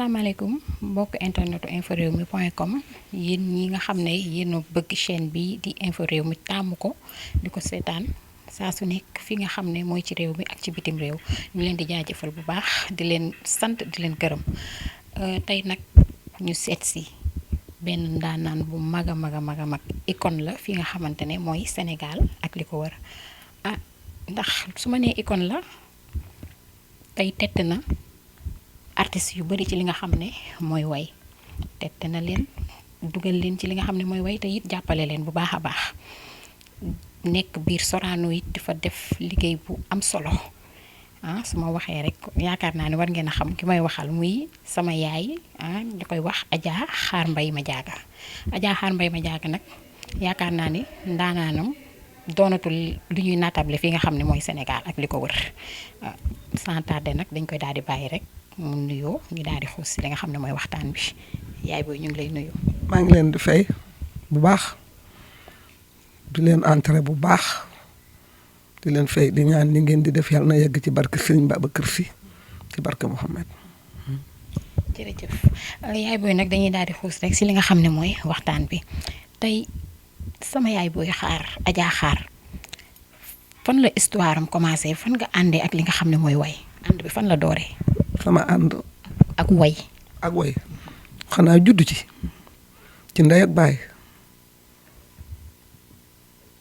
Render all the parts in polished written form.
asalaamaaleykum mbokk internetu info rewmi point com yéen ñi nga xam ne yéen a bëgg chaîne bi di info rewmi taamu ko di ko seetaan saa su nekk fi nga xam ne mooy ci réew mi ak ci bitim réew ñu leen di jaajëfal bu baax di leen sant di leen gërëm tey nag ñu seet si benn ndaanaan bu mag a mag a mag a mag icône la fi nga xamante ne mooy Sénégal ak li ko wër ndax su ma nee icône la tey tett na artistes yu bari ci li nga xam ne mooy way tett na leen dugal leen ci li nga xam ne mooy way te it jàppale leen bu baax a baax nekk biir Sorano it di fa def liggéey bu am solo su ma waxee rek yaakaar naa ne war ngeen a xam ki may waxal muy sama yaay ñu koy wax Adja Xaar Mbay ma jaaga Adja Xaar Mbay ma jaaga nag yaakaar naa ni ndaanaanam doonatul lu ñuy naatable fi nga xam ne mooy Sénégal ak li ko wër sans tarder nag dañ koy daal di bàyyi rek mu nuyoo ñu daal di xuus si li nga xam ne mooy waxtaan bi yaay booy ñu ngi lay nuyu. maa ngi leen di fay bu baax di leen entré bu baax di leen fay di ñaan li ngeen di def yàlla na yegg ci barke Serigne Babacar Sy ci barke Mouhamed. jërëjëf yaay booy nag dañuy daal di xuus rek si li nga xam ne mooy waxtaan bi tey sama yaay booy Xaar Adja Xaar fan la histoire am commencé fan nga àndee ak li nga xam ne mooy way ànd bi fan la dooree. sama ànd ak way xanaa judd ci ndey ak baay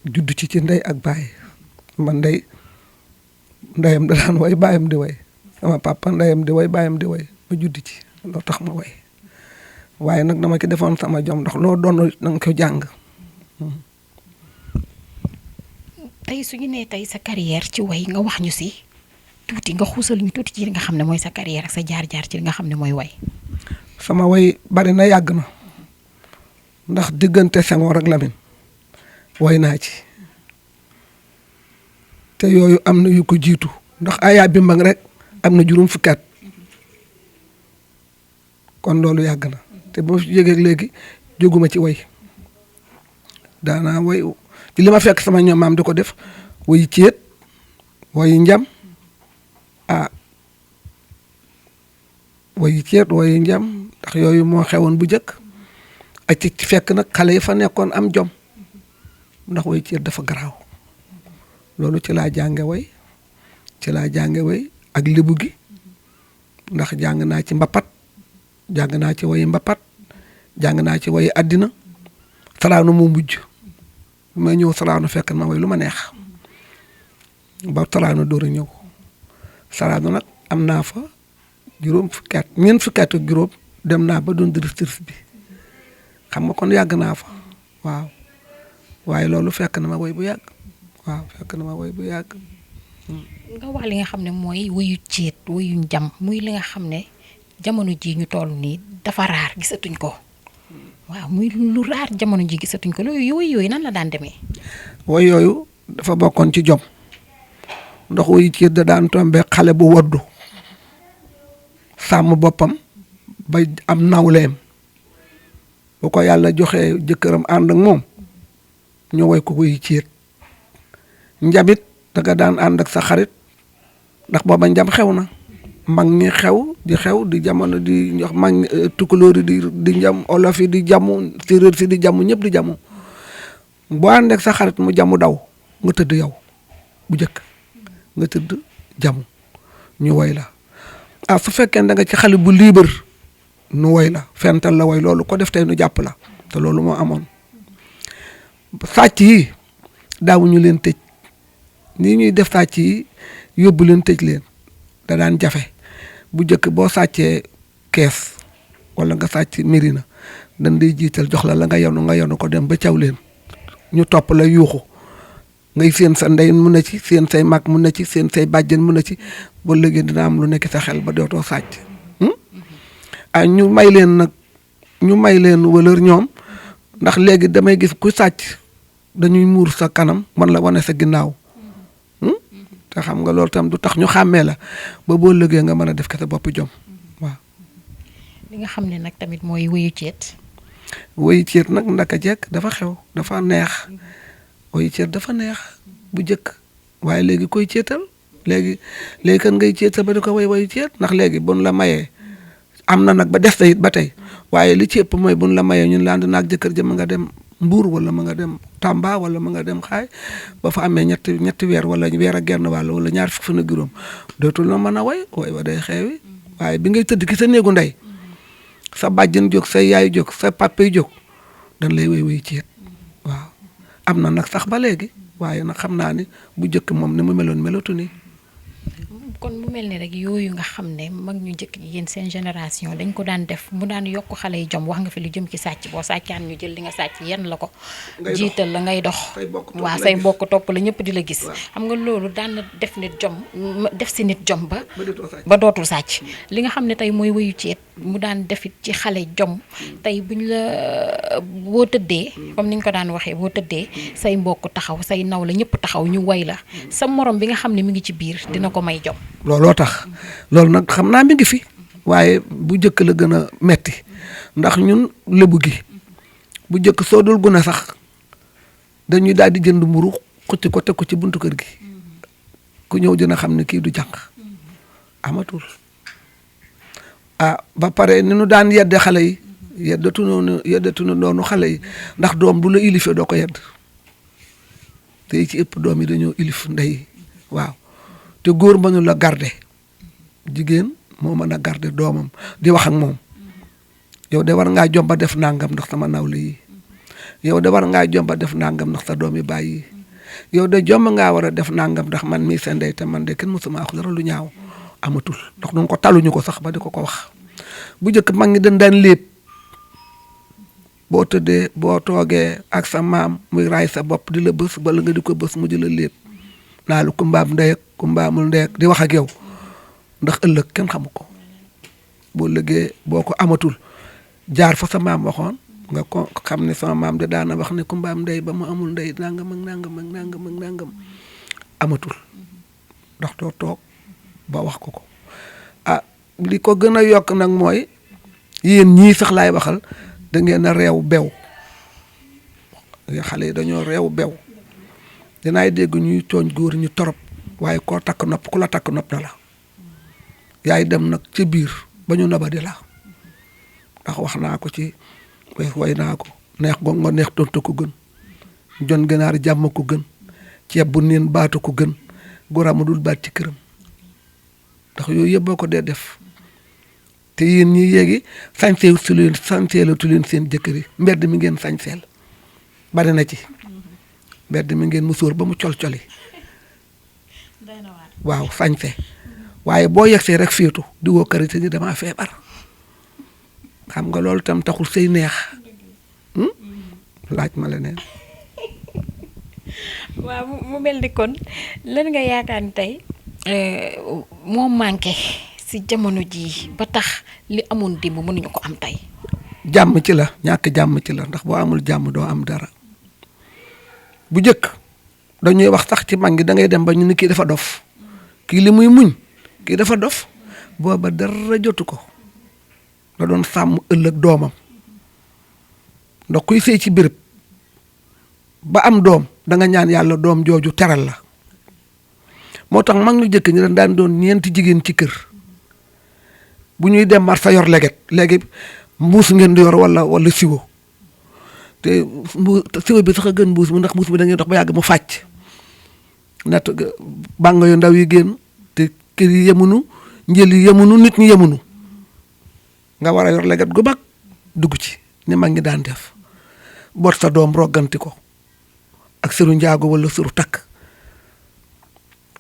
judd ci ndey ak baay man ndeyam da daan way baayam di way sama papa ndeyam di way baayam di way ma judd ci loo tax ma way waaye nag dama ci defoon sama jom ndax loo doon na nga ko jàng. tey su ñu nee tey sa carrière ci way nga wax ñu si tuuti nga xuusal ñu tuuti ci li nga xam ne mooy sa carrière ak sa jaar-jaar ci li nga xam ne mooy way. sama way bari na yàgg na ndax diggante Senghor ak Lamine way naa ci te yooyu am na yu ko jiitu ndax Aya Bimbang rek am na juróom fukki at kon loolu yàgg na te bu ma fi jógee léegi jóguma ci way daanaa way ci li ma fekk sama ñoom maam di ko def wayi céet wayi njam wayi ceet wayi njam ndax yooyu moo xewoon bu njëkk ak ci fekk nag xale yi fa nekkoon am jom ndax wayi ceet dafa garaaw loolu ci laa jànge way ak libu gi ndax jàng naa ci mbapat jàng naa ci wayi mbapat jàng naa ci wayi àddina Sorano moo mujj ma ñëw Sorano fekk ma way lu ma neex ba Sorano door a ñëw Sorano nag am naa fa juróom fukki at ñeent fukki at ak juróom dem naa ba doon directrice bi xam nga kon yàgg naa fa waaw waaye loolu fekk na ma way bu yàgg nga wax li nga xam ne mooy wayu ceet wayu njam muy li nga xam ne jamono ji ñu toll nii dafa raar gisatuñ ko waaw muy lu raar jamono ji gisatuñ ko loolu yooyu nan la daan demee. way yooyu dafa bokkoon ci jom ndax wayu ceet da daan tombe xale bu woddu sàmm boppam ba am nawleem bu ko yàlla joxee jëkkëram ànd ak moom ñu way ko wayu ceet njamit da nga daan ànd ak sa xarit ndax booba njam xew na mag ñi xew di jamono di jox mag tukulóor yi di njam olof yi di jamu séeréer si di jamu ñëpp di jamu boo ànd ak sa xarit mu jamu daw nga tëdd yow bu njëkk nga tëdd jamu ñu way la su fekkee da nga ci xale bu libre nu way la fental la way loolu ko def tey nu jàpp la te loolu moo amoon sàcc yi daawuñu leen tëj nii ñuy def sàcc yi yóbbu leen tëj leen da daan jafe bu njëkk boo sàccee kees wala nga sàcc mirina dañ lay jiital jox la nga yenu ko dem ba caw leen ñu topp la yuuxu ngay seen sa ndey mun na ci seen say mag mun na ci seen say bàjjen mun na ci ba léegi dina am lu nekk sa xel ba dootoo sàcc ñu may leen wëlër ñoom ndax léegi damay gis ku sàcc dañuy muur sa kanam man la wane sa ginnaaw te xam nga loolu tam du tax ñu xàmmee la ba boo lëgee nga mën a def ko sa bopp jom waaw. li nga xam ne nag tamit mooy wayu ceet. wayu ceet nag ndaka jekk dafa xew dafa neex wayu ceet dafa neex bu njëkk waaye léegi koy ceetal léegi kan ngay ceetal ba di ko wayu ceet ndax léegi bon la mayee am na nag ba des it ba tey waaye li ci ëpp mooy buñ la mayee ñun laan naag jëkkër ja ma nga dem Mbuur wala ma nga dem Tamba wala ma nga dem Xaay ba fa amee ñetti weer wala weer ak genn wàll wala ñaar fukk fan ak juróom dootul na mën a way wa day xeewi waaye bi ngay tëdd ki sa néegu ndey sa bàjjen jóg sa yaay jóg sa papa yi jóg dañ lay way ci waaw am na nag sax ba léegi waaye nag xam naa ni bu njëkk moom ni mu meloon melatu ni kon mu mel ni rek yooyu nga xam ne mag ñu njëkk ñi yéen seen génération dañ ko daan def mu daan yokk xale yi jom wax nga fi lu jëm ci sàcc boo sàccaan ñu jël li nga sàcc yenn la ko jiital la ngay dox waaw say mbokk topp la ñëpp di la gis xam nga loolu daan na def nit jom def si nit jom ba dootul sàcc li nga xam ne tey mooy wéyu ceet mu daan defit ci xale jom tey buñ la boo tëddee comme niñ ko daan waxee boo tëddee say mbokk taxaw say naw la ñëpp taxaw ñu way la sa morom bi nga xam ne mi ngi ci biir dina ko may jom looloo tax loolu nag xam naa mi ngi fi waaye bu njëkk la gën a metti ndax ñun lébu gi bu njëkk soo dul gune sax dañuy daal di jënd mburu xucc ko teg ko ci buntu kër gi ku ñëw dina xam ne kii du jàng amatul ba pare ni nu daan yedde xale yi yeddatuñu doonu xale yi ndax doom du la ilifee doo ko yedd te ci ëpp doom yi dañoo ilif ndey waaw te góor mënu la garder jigéen moo mën a garder doomam di wax ak moom yow de war ngaa jomba def nangam ndax sama nawle yi yow de war ngaa jomba def nangam ndax sa doom yi bàyyi yow de jomba ngaa war a def nangam ndax man mii sa ndey te man de kenn mësuma wax dara lu ñaaw amatul ndax duñ ko taluñu ko sax ba di ko wax bu njëkk mag ñi dañ daan léeb boo tëddee boo toogee ak sa maam muy raay sa bopp di la bës bala nga di ko bës mu di la léeb naa lu kumbaam ndey ak kumbaamul ndey ak di wax ak yow ndax ëllëg kenn xamu ko boo lëggee boo ko amatul jaar fa sa maam waxoon nga ko xam ne sama maam de daana wax ne kumbaam ndey ba mu amul ndey nangam ak nangam ak nangam ak nangam amatul ndax doo toog ba wax ko li ko gën a yokk nag mooy yéen ñii sax laay waxal da ngeen a réew bew xale yi dañoo réew bew dinaay dégg ñuy tooñ góor ñu torop waaye koo takk nopp ku la takk nopp na la yaay dem nag ci biir ba ñu naba di la ndax wax naa ko ci way naa ko neex goog nga neex tontu ko gën jon gënaar jàmm ko gën ceeb bu neen baatu ko gën góor amadul baat ci këram ndax yooyu yëpp boo ko dee def te yéen ñi yéegi sañseelatu leen seen jëkkër yi mbedd mi ngeen sañseel bari na ci mbedd mi ngeen musóor ba mu col-coli waaw sañse waaye boo yegsee rek féetu di woo karité ni damaa feebar xam nga loolu tam taxul say neex laaj ma la neen waaw mu mel ni kon lan nga yaakaar ni tey moo manqué si jamono jii ba tax li amoon démb mënuñu ko am tey. jàmm ci la ñàkk jàmm ci la ndax boo amul jàmm doo am dara bu njëkk dañuy wax sax ci mag ngi da ngay dem ba ñu ni kii dafa dof kii li muy muñ kii dafa dof booba dara jotu ko da doon sàmm ëllëg doomam ndax kuy sëy ci béréb ba am doom da nga ñaan yàlla doom jooju teral la moo tax mag ñu jëkk ñi dañ daan doon ñeenti jigéen ci kër bu ñuy dem marché yor leget léegi mbuus ngeen di yor wala siwo te siwo bi sax a gën mbuus mu ndax mbuus bi da ngay dox ba yàgg mu fàcc nat bàng yu ndaw yi génn te kër yi yemunu njël yi yemunu nit ñi yemunu nga war a yor leget gu mag dugg ci ni mag ñi daan def boot sa doom rogganti ko ak sëru njaago wala sëru takk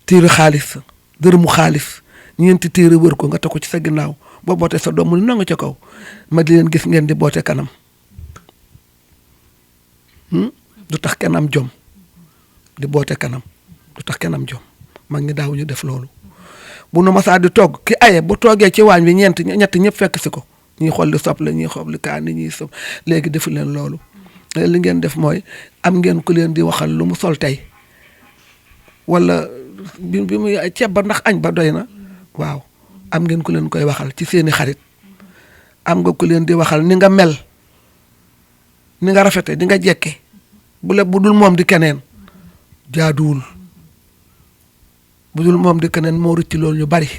téere xaalis dërëmu xaalis ñeenti téere wër ko nga teg ko ci sa ginnaaw boo bootee sa doom mu nangu ca kaw ma di leen gis ngeen di boote kanam du tax kenn am jom di boote kanam du tax kenn am jom mag ñi daawuñu def loolu bu nu masaa di togg ki aye bu toogee ci waañ bi ñett ñëpp fekk si ko ñuy xool li soble ñuy xool li kaani ñuy sob léegi defu leen loolu li ngeen def mooy am ngeen ku leen di waxal lu mu sol tey wala bi muy ceeb ba ndax añ ba doy na waaw am ngeen ku leen koy waxal ci seeni xarit am nga ku leen di waxal ni nga mel ni nga rafete di nga jekke bu dul moom di keneen jaaduwul bu dul moom di keneen moo rëcc loolu ñu bari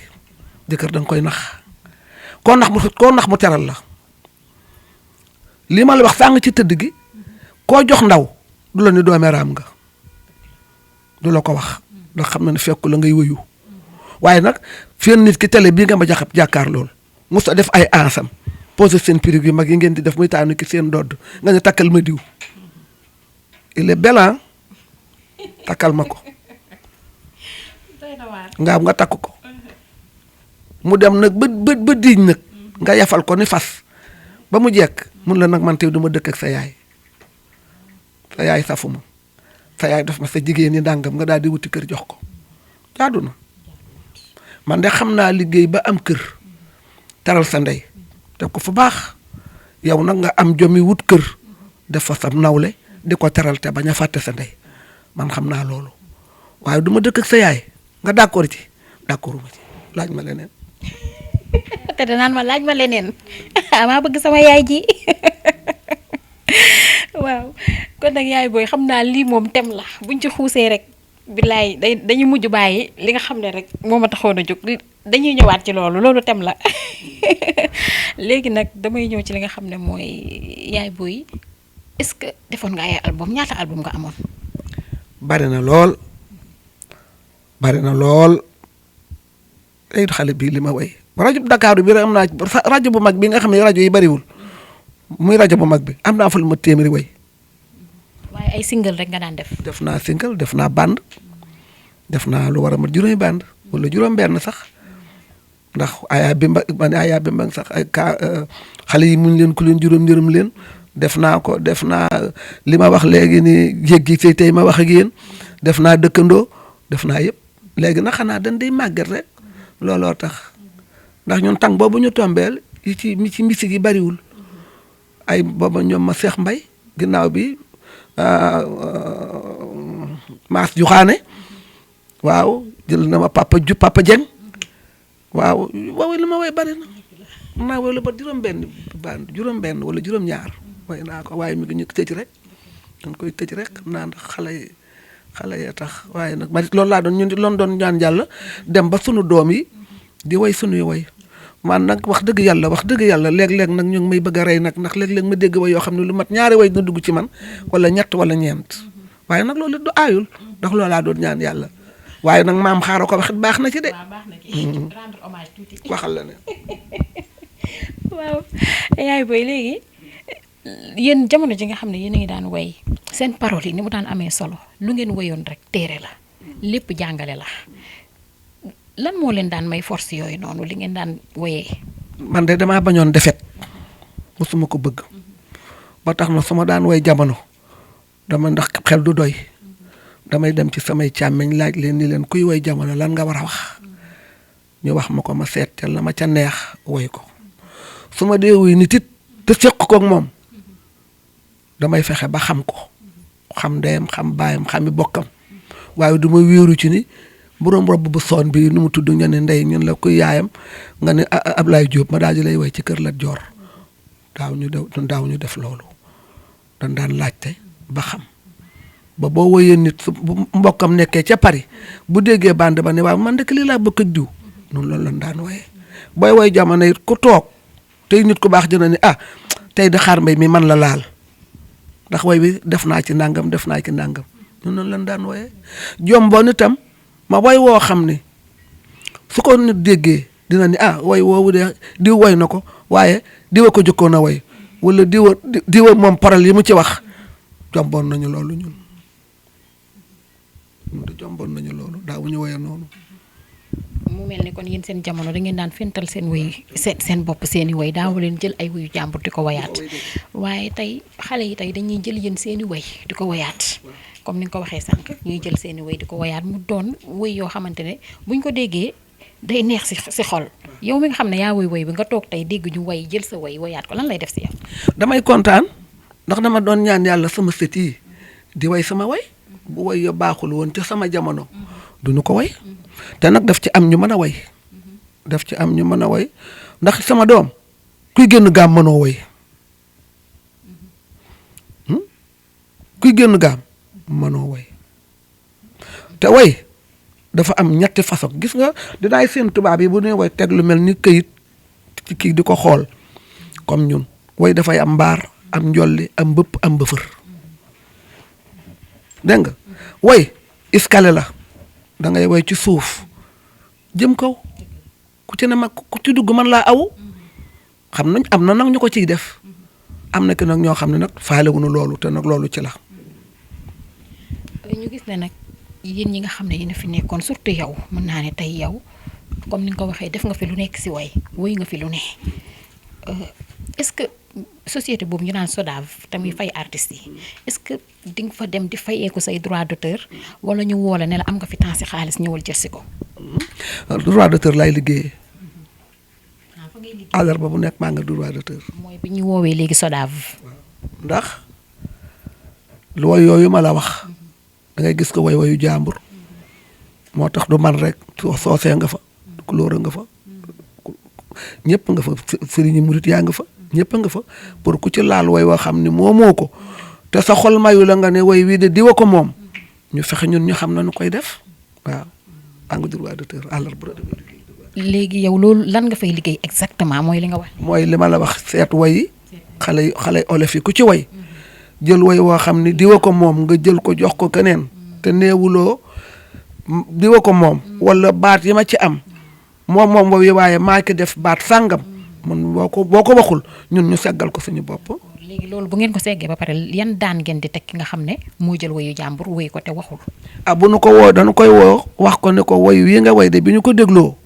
jëkkër da nga koy nax koo nax mu teral la li ma la wax sàng ci tëdd gi koo jox ndaw du la ni doomeeraam nga du la ko wax ndax xam na ne fekku la ngay wëyu waaye nag feen nit ki télé bii nga ma jàkkaar lool musta def ay ansam posé seen prix yu mag yi ngeen di def muy taanu ki seen dodd nga ne takkal ma diw il est bel takkal ma ko nga takk ko mu dem nag ba diiñ nag nga yafal ko ni fas ba mu jekk mun la nag man teew du ma dëkk ak sa yaay safuma sa yaay daf ma sa jigéen ñi ndàngam nga daal di wuti kër jox ko jaadu na man de xam naa liggéey ba am kër teral sa ndey def ko fu baax yow nag nga am jomi wut kër def fa sam nawle di ko teral te bañ a fàtte sa ndey man xam naa loolu waaye du ma dëkk ak sa yaay nga d'accord ci d'accorduma ci laaj ma leneen te danaan ma laaj ma leneen maa bëgg sama yaay ji waaw kon nag yaay booy xam naa lii moom tem la buñ ci xuusee rek billaay dañuy mujj bàyyi li nga xam ne rek moo ma taxoon a jóg dañuy ñëwaat ci loolu tem la léegi nag damay ñëw ci li nga xam ne mooy yaay booy est-ce que defoon nga ay album ñaata album nga amoon. bari na lool ay xale bii li ma way rajo Dakar bi rek am naa rajo bu mag bi nga xam ne rajo yi bariwul muy rajo bu mag bi am naa fa lu ma téeméeri way. waaye ay single rek nga daan def. def naa single def naa band def naa lu war a mat juróomi band wala juróom-benn sax ndax ayaa bimba sax ay xale yi muñ leen ku leen juróom njërëm leen def naa li ma wax léegi ni jéggi say tey ma wax ak yéen def naa dëkkandoo def naa yëpp léegi nag xanaa dañ day màgget rek looloo tax ndax ñun tàng boobu ñu tombeel yi ci misik yi bariwul ay booba ñoom ma Seex Mbay ginnaaw bi Maas Juxaane waaw jël na ma Papa Jeng waaw li ma way bari na naa way lu ba juróom-benn wala juróom-ñaar way naa ko waaye mi ngi ñu tëj rek dañ koy tëj rek xam naa ndax xale ya tax waaye nag ma loolu laa doon ñaan yàlla dem ba sunu doom yi di way sunuy way man nag wax dëgg yàlla léeg-léeg nag ñu ngi may bëgg a rey nag ndax léeg-léeg ma dégg way yoo xam ne lu mat ñaari way na dugg ci man wala ñett wala ñeent waaye nag loolu du aayul ndax loolu laa doon ñaan yàlla waaye nag maam xaara ko waxit baax na ci de. waaw baax na ci rendre hommage tuuti. waxal la ne. waaw yaay booy léegi yéen jamono ji nga xam ne yéen a ngi daan way seen paroles yi ni mu daan amee solo lu ngeen wayoon rek téere la lépp jàngale la lan moo leen daan may force yooyu noonu li ngeen daan woyee. man de damaa bañoon defet mosuma ko bëgg ba tax na su ma daan woy jamono dama ndax xel du doy damay dem ci samay càmmeñ laaj leen ni leen kuy woy jamono lan nga war a wax ñu wax ma ko ma seetal la ma ca neex woy ko su ma dee wuy nit it te seq koog moom damay fexe ba xam ko xam ndeyam xam baayam xami bokkam waaye du ma wéeru ci ni borom robb bu soon bi nu mu tudd nga ne ndey ñun la kuy yaayam nga ne Ablaye Diop ma daal di lay woy ci kër Lat Joor daaw ñu def loolu dañ daan laajte ba xam ba boo woyee nit su mbokkam nekkee ca Paris bu déggee bande ba ne waaw man dëkk lii laa bëgg ak diw noonu loolu lañ daan woyee booy woy jamono it ku toog tey nit ku baax dina ne tey da xaar mbay mi man la laal ndax woy bi def naa ci nangam noonu lañ daan woyee jomboon itam ma woy woo xam ne su ko nit déggee dina ni woy woowu de diw woy na ko waaye diwa ko jëkkoon a woy wala diwa moom parole yi mu ci wax jomboon nañu loolu ñun jomboon nañu loolu daawuñu woyee noonu. mu mel ni kon yéen seen jamono da ngeen daan fental seen woy seen bopp seeni woy daawu leen jël ay woyu jàmbur di ko woyaat waaye tey xale yi tey dañuy jël yéen seeni woy di ko woyaat comme ni nga ko waxee sànq ñuy jël seeni woy di ko woyaat mu doon woy yoo xamante ne buñ ko déggee day neex si xol yow mi nga xam ne yaa woy bi nga toog tey dégg ñu woy jël sa woy woyaat ko lan lay def si yow. damay kontaan ndax dama doon ñaan yàlla sama sët yi di woy sama woy bu woy yo baaxul woon ca sama jamono duñu ko woy te nag daf ci am ñu mën a woy ndax sama doom kuy génn gaam mënoo woy kuy génn gaam mënoo woy te woy dafa am ñetti façon gis nga dinaay seen tubaab yi bu ñuy woy teg lu mel ni këyit ci kii di ko xool comme ñun way dafay am mbaar am njolli am mbëpp am bëfër dégg nga way escalier la da ngay way ci suuf jëm kaw ku ci ne mag ku ci dugg man laa awu xam nañ am na nag ñu ko ciy def am na ki nag ñoo xam ne nag faalewuñu loolu te nag loolu ci la. ñu gis ne nag yéen ñi nga xam ne yéen a fi nekkoon surtout yow mën naa ne tey yow comme ni nga ko waxee def nga fi lu nekk si way nga fi lu ne est-ce que société boobu ñu naan SODAV tamit fay artistes yi est-ce que di nga fa dem di fayeeku say droit d'auteur wala ñu woo la ne la am nga fi temps si xaalis ñëwal jël si ko. droit d'auteur laay liggéeyee. àllarba bu nekk maa nga droit d'auteur. mooy bi ñu woowee léegi SODAV. ndax lu way yooyu ma la wax da ngay gis ko wayu jàmbur moo tax du man rek soosee nga fa couleur nga fa ñëpp nga fa sëriñu murit yaa nga fa ñëpp nga fa pour ku ci laal way woo xam ni moo ko te sa xol mayu la nga ne way wii de diwa ko moom ñu fexe ñun ñu xam na nu koy def waaw maa nga droit d'auteur àllarba. léegi yow loolu lan nga fay liggéey exactement mooy li nga wax. mooy li ma la wax seet way xale olof yi ku ci way jël way woo xam ni diwa ko moom nga jël ko jox ko keneen te neewuloo diwa ko moom wala baat yi ma ci am moom way waaye maa ki def baat sàngam man boo ko waxul ñun ñu seggal ko suñu bopp. léegi loolu bu ngeen ko seggee ba pare yan daan ngeen di teg ki nga xam ne moo jël wayu jàmbur way ko te waxul. bu nu ko woo dañu koy woo wax ko ne ko wayu yi nga way de bi ñu ko dégloo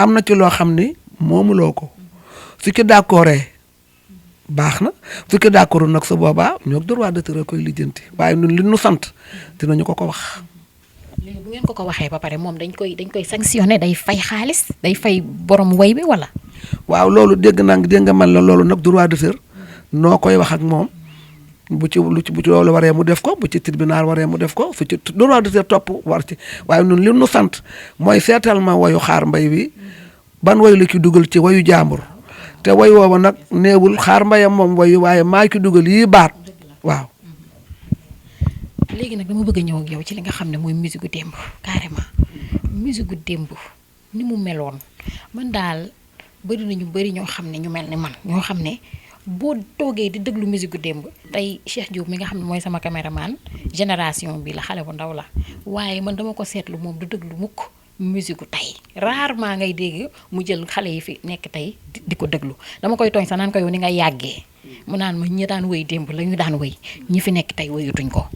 am na ci loo xam ni moomuloo ko su ci d'accordee baax na su ci d'accord nag sa boobaa ñoo droit d'auteur koy lijjanti waaye ñun li ñu sant dinañu ko wax. léegi bu ngeen ko waxee ba pare moom dañ koy sanctionné day fay xaalis day fay borom way bi wala. waaw loolu dégg nga man la loolu nag droit d'auteur noo koy wax ak moom bu ci loolu waree mu def ko bu ci tribunal waree mu def ko su ci droit d'auteur topp war ci waaye ñun li ñu sant mooy seetal ma wayu xaar mbay bi ban wayu la ci dugal ci wayu jàmbur te way woowa nag neewul xaar mbayam moom wayu waaye maa ci dugal yii baat waaw. léegi nag dama bëgg a ñëw ak yow ci li nga xam ne mooy musique gu démb carrément musique gu démb ni mu meloon man daal bëri na ñu bëri ñoo xam ne ñu mel ni man ñoo xam ne boo toogee di déglu musique gu démb tey Cheikh Diop mi nga xam ne mooy sama caméraman génération bi la xale bu ndaw la waaye man dama ko seetlu moom du déglu mukk musique gu tey rarement ngay dégg mu jël xale yi fi nekk tey di ko déglu dama koy tooñ sax naan ko yow ni nga yàggee mu naan ma ñi daan wëy démb la ñu daan wëy ñi fi nekk tey wëyutuñ ko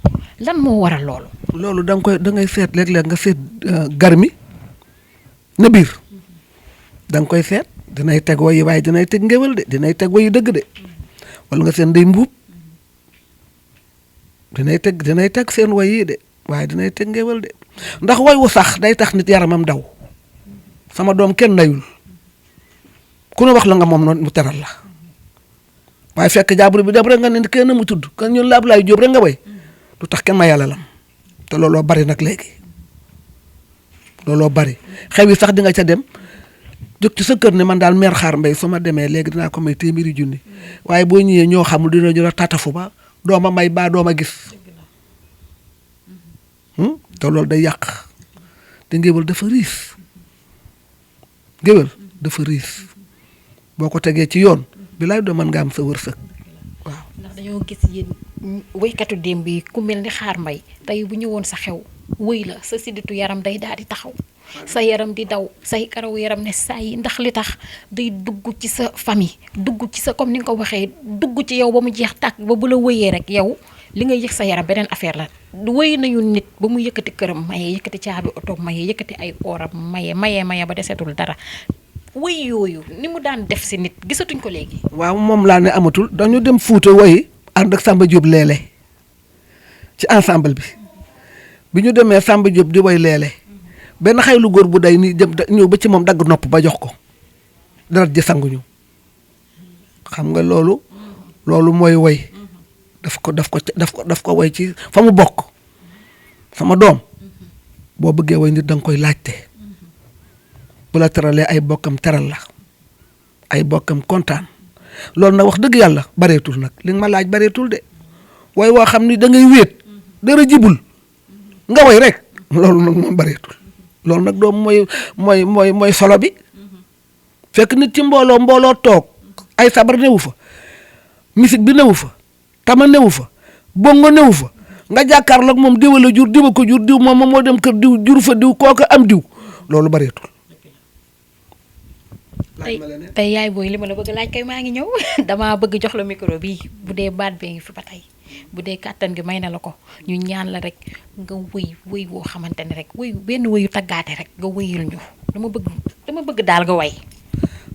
lan moo waral loolu. loolu da ngay seet léeg-léeg nga seet garmi na biir da nga koy seet dinay teg woy yi waaye dinay teg ngéwal de dinay teg woy yu dëgg de wala nga seen ndey mbuub dinay teg seen woy yi de waaye dinay teg ngéwal de ndax woy wu sax day tax nit yaramam daw sama doom kenn nayul ku ne wax la nga moom noonu mu teral la waaye fekk jaabur bi dem rek nga ne kenn mu tudd kan ñun la Ablaye Diop rek nga way du tax kenn ma yàlla lam te looloo bari nag léegi looloo bari xew yi sax di nga ca dem jóg ci sa kër ne man daal meer xaar mbay su ma demee léegi dinaa ko may téeméeri junni waaye boo ñëwee ñoo xamul dina ñu la tatafu ba dooma may baa dooma gis te loolu day yàq te ngéwél dafa riis boo ko tegee ci yoon bi laay doo mën nga am sa wërsëg waaw. ndax dañoo gis yéen woykatu démb yi ku mel ni xaar mbay tey bu ñëwoon sa xew wëy la sa sidditu yaram day daal di taxaw sa yaram di daw say karaw yaram ne saa yi ndax li tax day dugg ci sa famille dugg ci sa comme ni nga ko waxee dugg ci yow ba mu jeex tàkk ba bu la wëyee rek yow li nga yëg sa yaram beneen affaire la wëy nañu nit ba mu yëkkati këram maye yëkkati caabi oto maye yëkkati ay oram maye ba desetul dara wëy yooyu ni mu daan def si nit gisatuñ ko léegi. waaw moom laa ne amatul dañu dem Fuuta woy ànd ak Samba Diop leele ci ensemble bi ñu demee Samba Diop di woy leele benn xaylu góor bu day nii jëm ñëw ba ci moom dagg nopp ba jox ko dara ji sanguñu xam nga loolu mooy woy daf ko woy ci fa mu bokk sama doom boo bëggee woy nit da nga koy laajte bu la teralee ay bokkam teral la ay bokkam kontaan loolu nag wax dëgg yàlla bareetul nag li nga ma laaj bareetul de woy woo xam ni da ngay wéet dara jibul nga woy rek loolu nag moom bareetul loolu nag doom mooy solo bi fekk nit ci mbooloo toog ay sabar newu fa musique bi newu fa tama newu fa bongo newu fa nga jàkkaarloog moom diwa la jur diwa ko jur diw moom moo dem kër diw juru fa diw kooka am diw loolu bareetul. tey yaay booy li ma la bëgg laaj kay maa ngi ñëw damaa bëgg jox la micro bi bu dee baat bee ngi fi ba tey bu dee kàttan gi may na la ko ñu ñaan la rek nga wëy woo xamante ne rek wëy benn wëyu taggaate rek nga wëyul ñu dama bëgg daal nga way.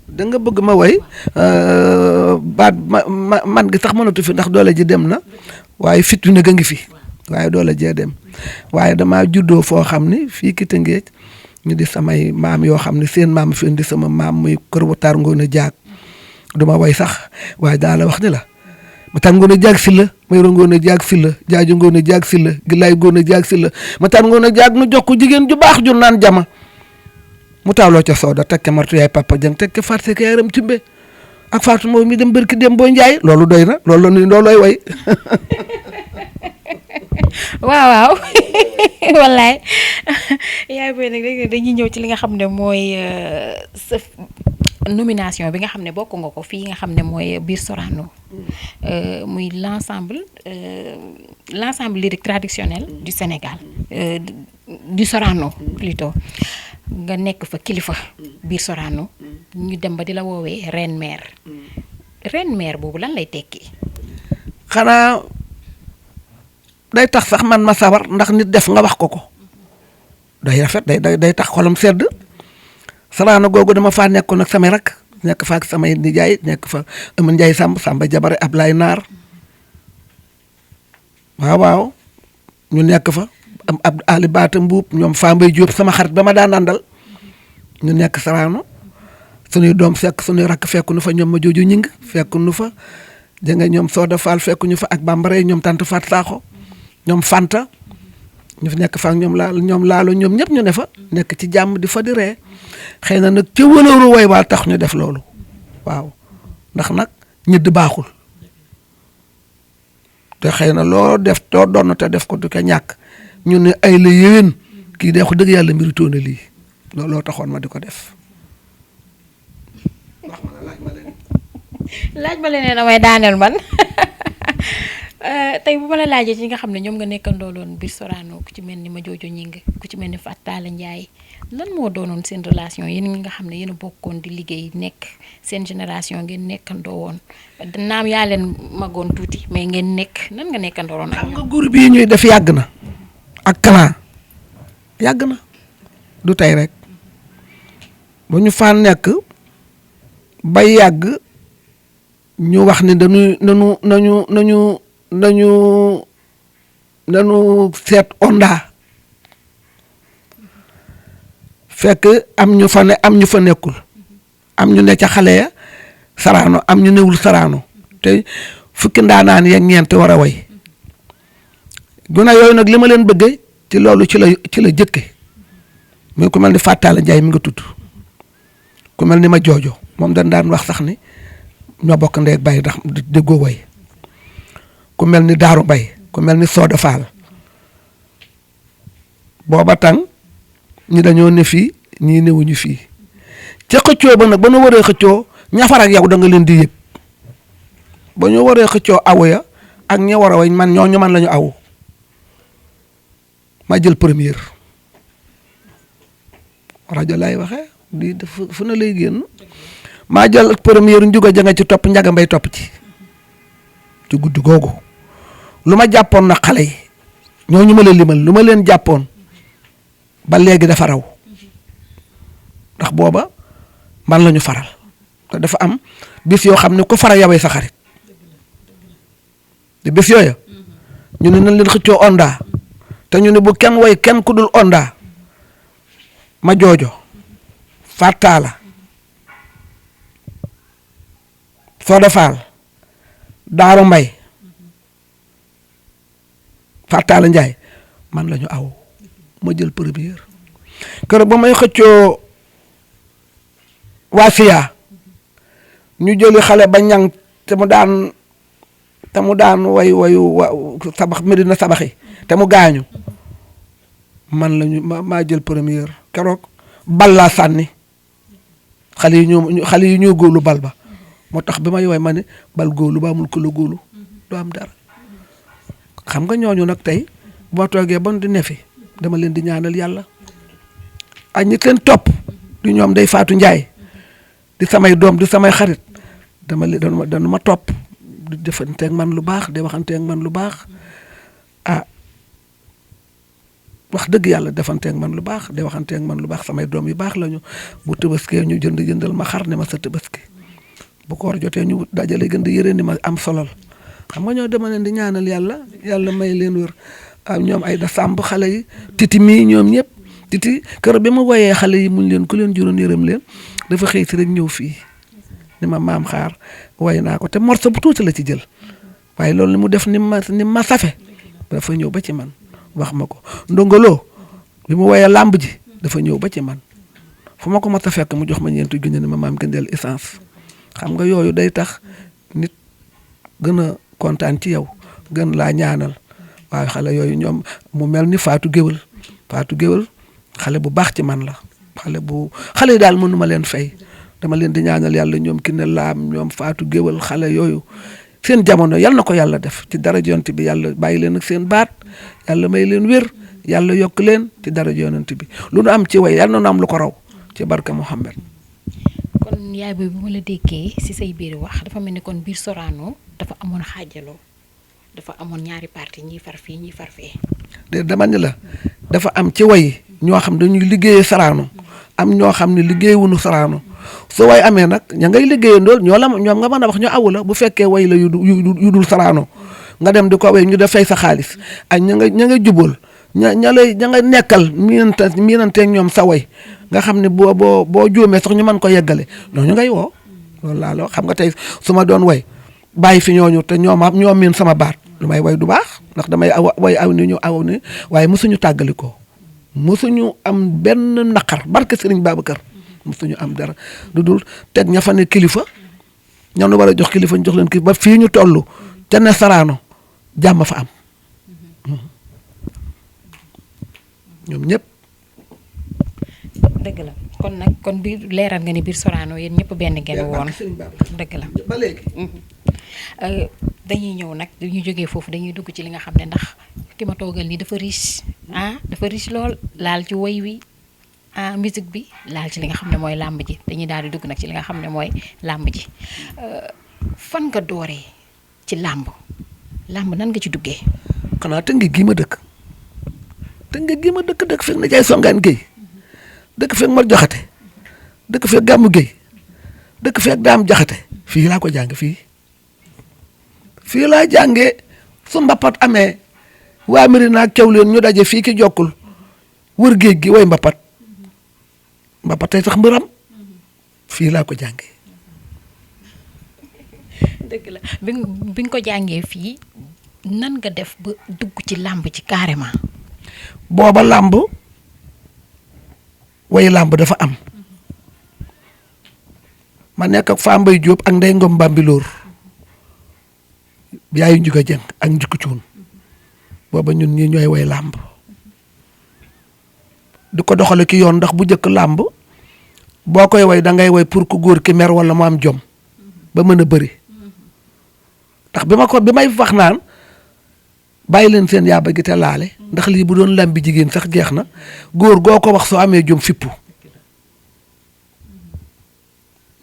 da nga bëgg ma way baat man gi sax mënatu fi ndax doole ji dem na waaye fit wi nag a ngi fi waaye doole jee dem waaye damaa juddoo foo xam ni fii ki Tëngéej ñu di samay maam yoo xam ne seen maam fi indi sama maam muy Kër Watar Ngoone Jaag duma way sax waaye daa la wax ni la Matar Ngoone Jaag si la Mayoro Ngoone Jaag si la Jaaju Ngoone Jaag si la Gilaay Ngoone Jaag si la Matar Ngoone Jaag nu jox ko jigéen ju baax ju naan jama mu tawloo ca sooda teg ca martu yaay papa jang teg ca fàtte ka yaram timbe ak Fatou moom mi dem barki dem boo njaay loolu doy na loolooy way waaw wallaay yaay booy nag rek dañuy ñëw ci li nga xam ne mooy sa nomination bi nga xam ne bokk nga ko fii nga xam ne mooy biir Sorano muy l'ensemble lyrique traditionnel du Sénégal du Sorano plutôt nga nekk fa kilifa biir Sorano ñu dem ba di la woowee reine mère boobu lan lay tekki. xanaa day tax sax man ma sawar ndax nit def nga wax ko day rafet day tax xolam sedd. Sorano googu dama faa nekkoon ak samay rak nekk fa ak samay nijaay nekk fa Amadou Ndiaye Samba Jabare Ablaye Naar waaw ñu nekk fa am ab Ali Baata Mbuub ñoom Fambaye Diop sama xarit ba ma daan àndal ñu nekk Sorano suñuy doom fekk suñuy rakk fekk nu fa ñoom ma jooju ñing fekk nu fa da nga ñoom Soda Fall fekk ñu fa ak Bambara ñoom Tante Fat Sakho ñoom Fanta ñu fi nekk fa ak ñoom laalo ñoom ñëpp ñu ne fa nekk ci jàmm di fa di ree xëy na nag ca wëlooru way waa tax ñu def loolu waaw ndax nag ñëdd baaxul te xëy na loo def too doon te def ko du ko ñàkk ñu ne ay la yéwén kii de wax dëgg yàlla mérito na lii looloo taxoon ma di ko def. laaj ma leneen damay daaneel man tey bu ma la laajee ci nga xam ne ñoom nga nekkandooloon biir Sorano ku ci mel ni ma joojo ñing ku ci mel ni Fatala Ndiaye lan moo doonoon seen relation yéen ñi nga xam ne yéen a bokkoon di liggéey nekk seen génération ngeen nekkandoo woon naam yaa leen magoon tuuti mais ngeen nekk nan nga nekkandoo woon ak xam nga groupe yi ñuy def yàgg na ak clan yàgg na du tey rek ba ñu faa nekk ba yàgg ñu wax ni nañu seet Onda fekk am ñu fa ne am ñu fa nekkul am ñu ne ca xale ya Sorano am ñu newul Sorano te fukki ndaanaan yeeg ñeent war a way guna yooyu nag li ma leen bëggee ci loolu ci la jëkke muy ku mel ni Fatala Ndiaye mi nga tudd ku mel ni ma joojo moom dañ daan wax sax ni ñoo bokk ndey ak baay ndax déggoo way ku mel ni Daaru Mbay ku mel ni Soda Fall booba tàng ñi dañoo ne fii ñii newuñu fii ca xëccoo ba nag ba ñu waree xëccoo ñafar ak yow da nga leen di yëg ba ñu waree xëccoo awu ya ak ñi war a way man ñooñu man la ñu awu ma jël première rajo lay waxee di fu na lay génn maa jël première njuga ja nga ci topp njaga mbay topp ci guddi googu lu ma jàppoon na xale yi ñooñu ma leen limal lu ma leen jàppoon ba léegi dafa raw ndax booba man la ñu faral te dafa am bis yoo xam ne ku faral yawee sa xarit te bis yooya ñu ne nañ leen xëccoo Onda te ñu ne bu kenn way kenn ku dul Onda ma joojo Fatala Soda Fall Daaru Mbay Fatala Ndiaye man la ñu aw ma jël première keroog ba may xëccoo waa Siya ñu jëli xale ba ñang te mu daan way wayu sabax Medina sabaxi te mu gaañu man lañu maa jël première keroog bal laa sànni xale yi ñoo góolu bal ba moo tax bi may woy ma ne bal góolu ba amul ku la góolu doo am dara xam nga ñooñu nag tey bu ma toogee ba di nefi dama leen di ñaanal yàlla ak ñi leen topp du ñoom day Faatu Njaay di samay doom di samay xarit dana ma topp di defanteeg man lu baax di waxanteeg man lu baax wax dëgg yàlla defanteeg man lu baax di waxanteeg man lu baax samay doom yu baax lañu bu tëbaskee ñu jëndal ma xar ne ma sa tëbaski bu koor jotee ñu dajale gën di yére ni ma am solal xam nga ñoo dama leen di ñaanal yàlla may leen wër ñoom ay da sàmb xale yi titi mii ñoom ñëpp titi kër bi ma woyee xale yi muñ leen ku leen juróon yërëm leen dafa xëy si rek ñëw fii ni ma maam xaar way naa ko te morso bu tuuti la ci jël waaye loolu ni mu def ni ma safe dafa ñëw ba ci man wax ma ko ndongoloo bi mu woyee làmb ji dafa ñëw ba ci man fu ma ko mas a fekk mu jox ma ñeenti junni ni ma maam gëndeel essence xam nga yooyu day tax nit gën a kontaan ci yow gën laa ñaanal waaye xale yooyu ñoom mu mel ni Fatou Géwël xale bu baax ci man la xale yi daal mënuma leen fay dama leen di ñaanal yàlla ñoom ki ne laam ñoom Fatou Géwël xale yooyu seen jamono yal na ko yàlla def ci dara yonent bi yàlla bàyyi leen ak seen baat yàlla may leen wér yàlla yokk leen ci dara yonent bi lu nu am ci way yal na nu am lu ko raw ci barka Muhammad. kon yaay booy bu ma la déggee ci say biir wax dafa mel ni kon biir Sorano dafa amoon xaajaloo dafa amoon ñaari parti ñii far fii ñii far fee. de dama ni la dafa am ci way ñoo xam dañuy liggéeyee Sorano am ñoo xam ne liggéeyuñu Sorano su way amee nag ña ngay liggéeyandool ñoom nga mën a wax ñu awu la bu fekkee way la yu dul Sorano nga dem di ko way ñu def fay sa xaalis ak ña nga jubal ña nga nekkal miinanteeg ñoom sa way nga xam ne boo juumee sax ñu mën ko yeggale ñooñu ngay woo loolu laa la xam nga tey su ma doon way bàyyi fi ñooñu te ñoom miin sama baat lu may way du baax ndax damay way aw ni ñu aw ni waaye mosuñu tàggalikoo mosuñu am benn naqar barke Serigne Babacar mosuñu am dara lu dul teg ña fa ne kilifa ñoom war a jox kilifa ñu jox leen kilifa ba fii ñu toll ca ne Sorano jàmm fa am ñoom ñëpp. dëgg la kon biir leeral nga ni biir Sorano yéen ñëpp benn genn woon dëgg la ba léegi. dañuy ñëw nag dañuy jógee foofu dañuy dugg ci li nga xam ne ndax ki ma toogal nii dafa riche dafa riche lool laal ci woy wi musique bi laal ci li nga xam ne mooy làmb ji dañuy daal di dugg nag ci li nga xam ne mooy làmb ji fan nga dooree ci làmb nan nga ci duggee. xanaa Tëngéej gii ma dëkk dëkk fekk na jaay songaan géey dëkk fekk Mar Jaxate dëkk fekk Gàmmu Géey dëkk fekk Daam Jaxate fii laa ko jàng fii laa jàngee su mbapat amee waa Mirina ak Kew leen ñu daje fii ki jokkul wër géej gi way mbapat tey tax mbëram fii laa ko jàngee. dëgg la bi nga ko jàngee fii nan nga def ba dugg ci làmb ci carrément. booba làmb way làmb dafa am ma nekk ak Fambaye Diop ak Ndey Ngom Bambilor yaayu Njuga Jeng ak Njukku Cuun booba ñun ñi ñooy way làmb di ko doxale ki yoon ndax bu njëkk làmb boo koy way da ngay way pour ku góor ki mer wala mu am jom ba mën a bëri ndax bi may wax naan bàyyi leen seen yaaba gi te laale ndax lii bu doon làmbi jigéen sax jeex na góor goo ko wax soo amee jom fippu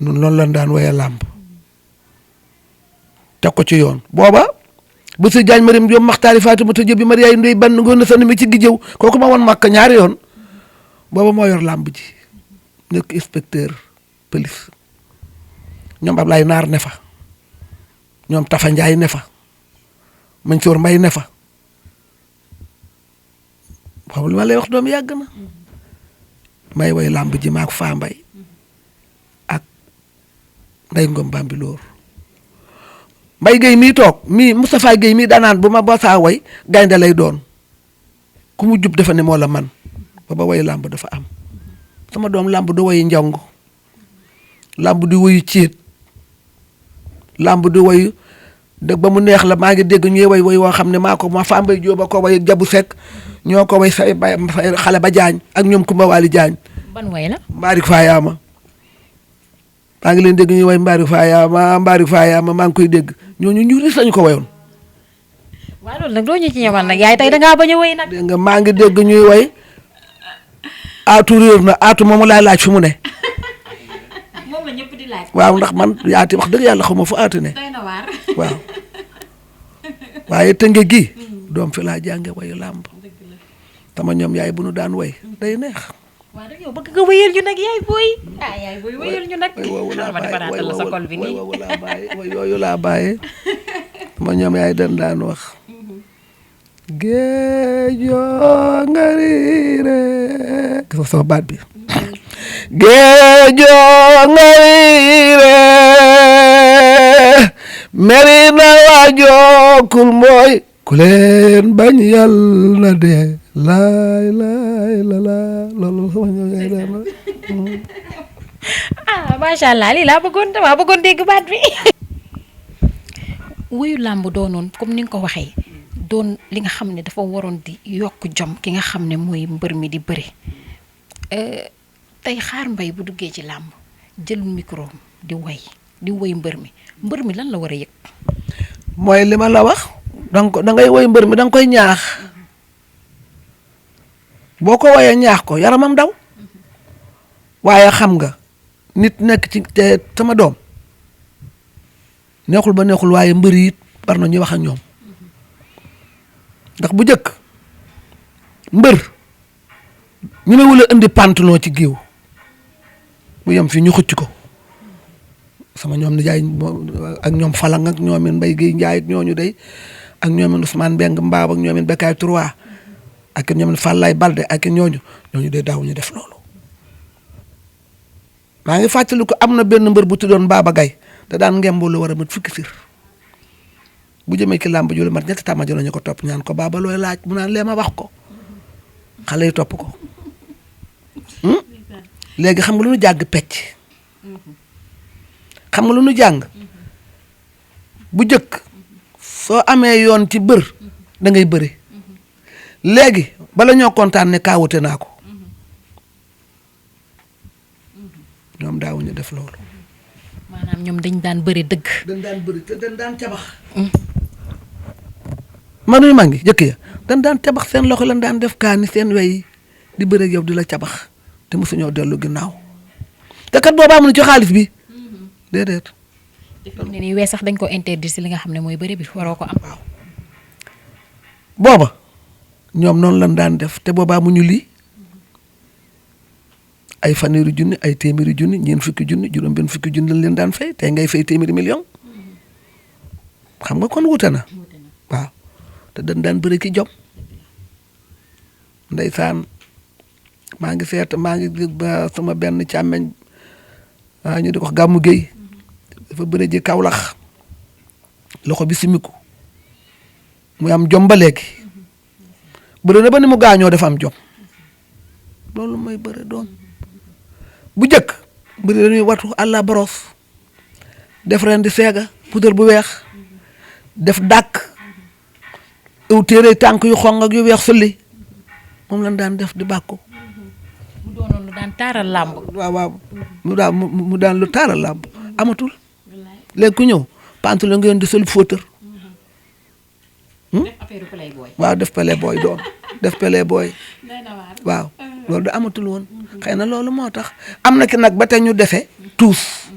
nun loolu lan daan waye làmb teg ko ci yoon booba bu si jaañ marim jom maxtaari Fatimata Jóob bi mariyaay ndoy bann ngoon na sa mi ci gijjëw kooku ma woon màkk ñaari yoon booba moo yor làmb ji nekk inspecteur police ñoom Ablaye Naar ne fa ñoom Tafa Njaay ne fa Mansour Mbay ne fa boobu li ma lay wax doom yàgg na may way làmb ji maak Faa Mbay ak Ndey Ngom Bambilor Mbay Géey mii toog Moustapha Géey mii daanaan bu ma basaa way gaynde lay doon ku mu jub dafa ne moo la man booba way làmb dafa am sama doom làmb du wayu njong làmb di wayu céet làmb di wayu dëgg ba mu neex la maa ngi dégg ñuy way woo xam ne ma Fambaye Diop a ko way Jabu Sekk ñoo ko way say xale ba jaañ ak ñoom Kumba Waali Jaañ ban way la Mbaarik Faayaama maa ngi leen dégg ñuy way mbaari faayaama maa ngi koy dégg ñooñu ñu ris lañu ko wayoon. waaw loolu nag doo ñu ci ñëwal nag yaay tey dangaa bañ a way nag. dégg nga maa ngi dégg ñuy way aatu réer na aatu moomu laay laaj fi mu ne. moom la ñëpp di laaj. waaw ndax man yaati wax dëgg yàlla xaw ma fu aatu ne. doy na waar. waaw waaye tënge gi doom fi laa jànge wayu làmb tama ñoom yaay bu nu daan way day neex. waaw nag yow bëgg nga wéyal ñu nag yaay booy. yaay booy wéyal ñu nag. ma defaraatal la sa kol bi nii way yooyu laa bàyyi tama ñoom yaay dañ daan wax. géejoo nga riire gis nga sama baat bi. géejoo nga riire meri na waajoo mooy ku leen bañ yàlla na dee laay laay la laa loolu sama ñoom yaay daan wax. macha allah lii laa bëggoon dégg baat bi. wuyu làmb doonoon comme ni nga ko waxee doon li nga xam ne dafa waroon di yokk jom ki nga xam ne mooy mbër mi di bëri tey Xaar Mbaye bu duggee ci làmb jël micro di woy mbër mi lan la war a yëg. mooy li ma la wax donc da ngay woy mbër mi da nga koy ñaax boo ko woyee ñaax ko yaramam daw waaye xam nga nit nekk ci te sama doom neexul ba neexul waaye mbër yi it war na ñuy wax ak ñoom ndax bu njëkk mbër ñu ne wula indi pantalon ci géew bu yem fii ñu xëcc ko sama ñoom nijaay ak ñoom Falang ak ñoomin Mbaye Guèye Ndiaye ak ñooñu day ak ñoomin Ousmane Mbeng Mbaab ak ñoomin Bekkaay 3 ak ñoomin Fallaye Balde ak ñooñu day daaw ñu def loolu. maa ngi fàttali ko am na benn mbër bu tuddoon Baba Gaye te daan ngemboo lu war a mat fukki sir bu jëmee ki làmb ju lu mat ñetti tàmma ñu ko topp ñaan ko Baba looy laaj mu naan lee ma wax ko xale yi topp ko léegi xam nga lu ñu jàng pecc xam nga lu ñu jàng bu jëkk soo amee yoon ci bër da ngay bëri léegi bala ñoo kontaan ne kaawute naa ko ñoom daawuñu def loolu. maanaam ñoom dañ daan bëri dëgg. dañ daan bëri te dañ daan cabax. manuy maa ngi jëkk ya dañ daan cabax seen loxo lañ daan def kaani seen wey di bëri ak yow di la cabax te mosuñoo dellu ginnaaw te kat boobaa amuñu ci xaalis bi déedéet. te fi mu ne nii wee sax dañ ko interdit si li nga xam ne mooy bëri bi waroo ko am. waaw booba ñoom noonu lañ daan def te boobaa amuñu lii. ay fanweeri junni ay téeméeri junni ñeent fukki junni juróom benn fukki junni lañ leen daan fay tey ngay fay téeméeri million xam nga kon wute na waaw te dañ daan bëri ki jom ndeysaan maa ngi ba sama benn càmmeñ ñu di ko Gàmmu Géey dafa bëri ji Kawlax loxo bi simiku muy am jom ba léegi bëri na ba ni mu gaañoo dafa am jom loolu mooy bëri doon bu njëkk mbëri dañuy watu àlla boros def ren di seega puudar bu weex def dàkk ëw téere tànk yu xong ak yu weex sulli moom lañ daan def di bàkku mu doonoon lu daan taaral làmb. waaw mu daan lu taaral làmb amatul léegi ku ñëw pantalon nga yoon di sol fóotar def affaire playboy. waaw def playboy doon def playboy waaw loolu da amatul woon xëy na loolu moo tax am na ki nag ba tey ñu defee tuus.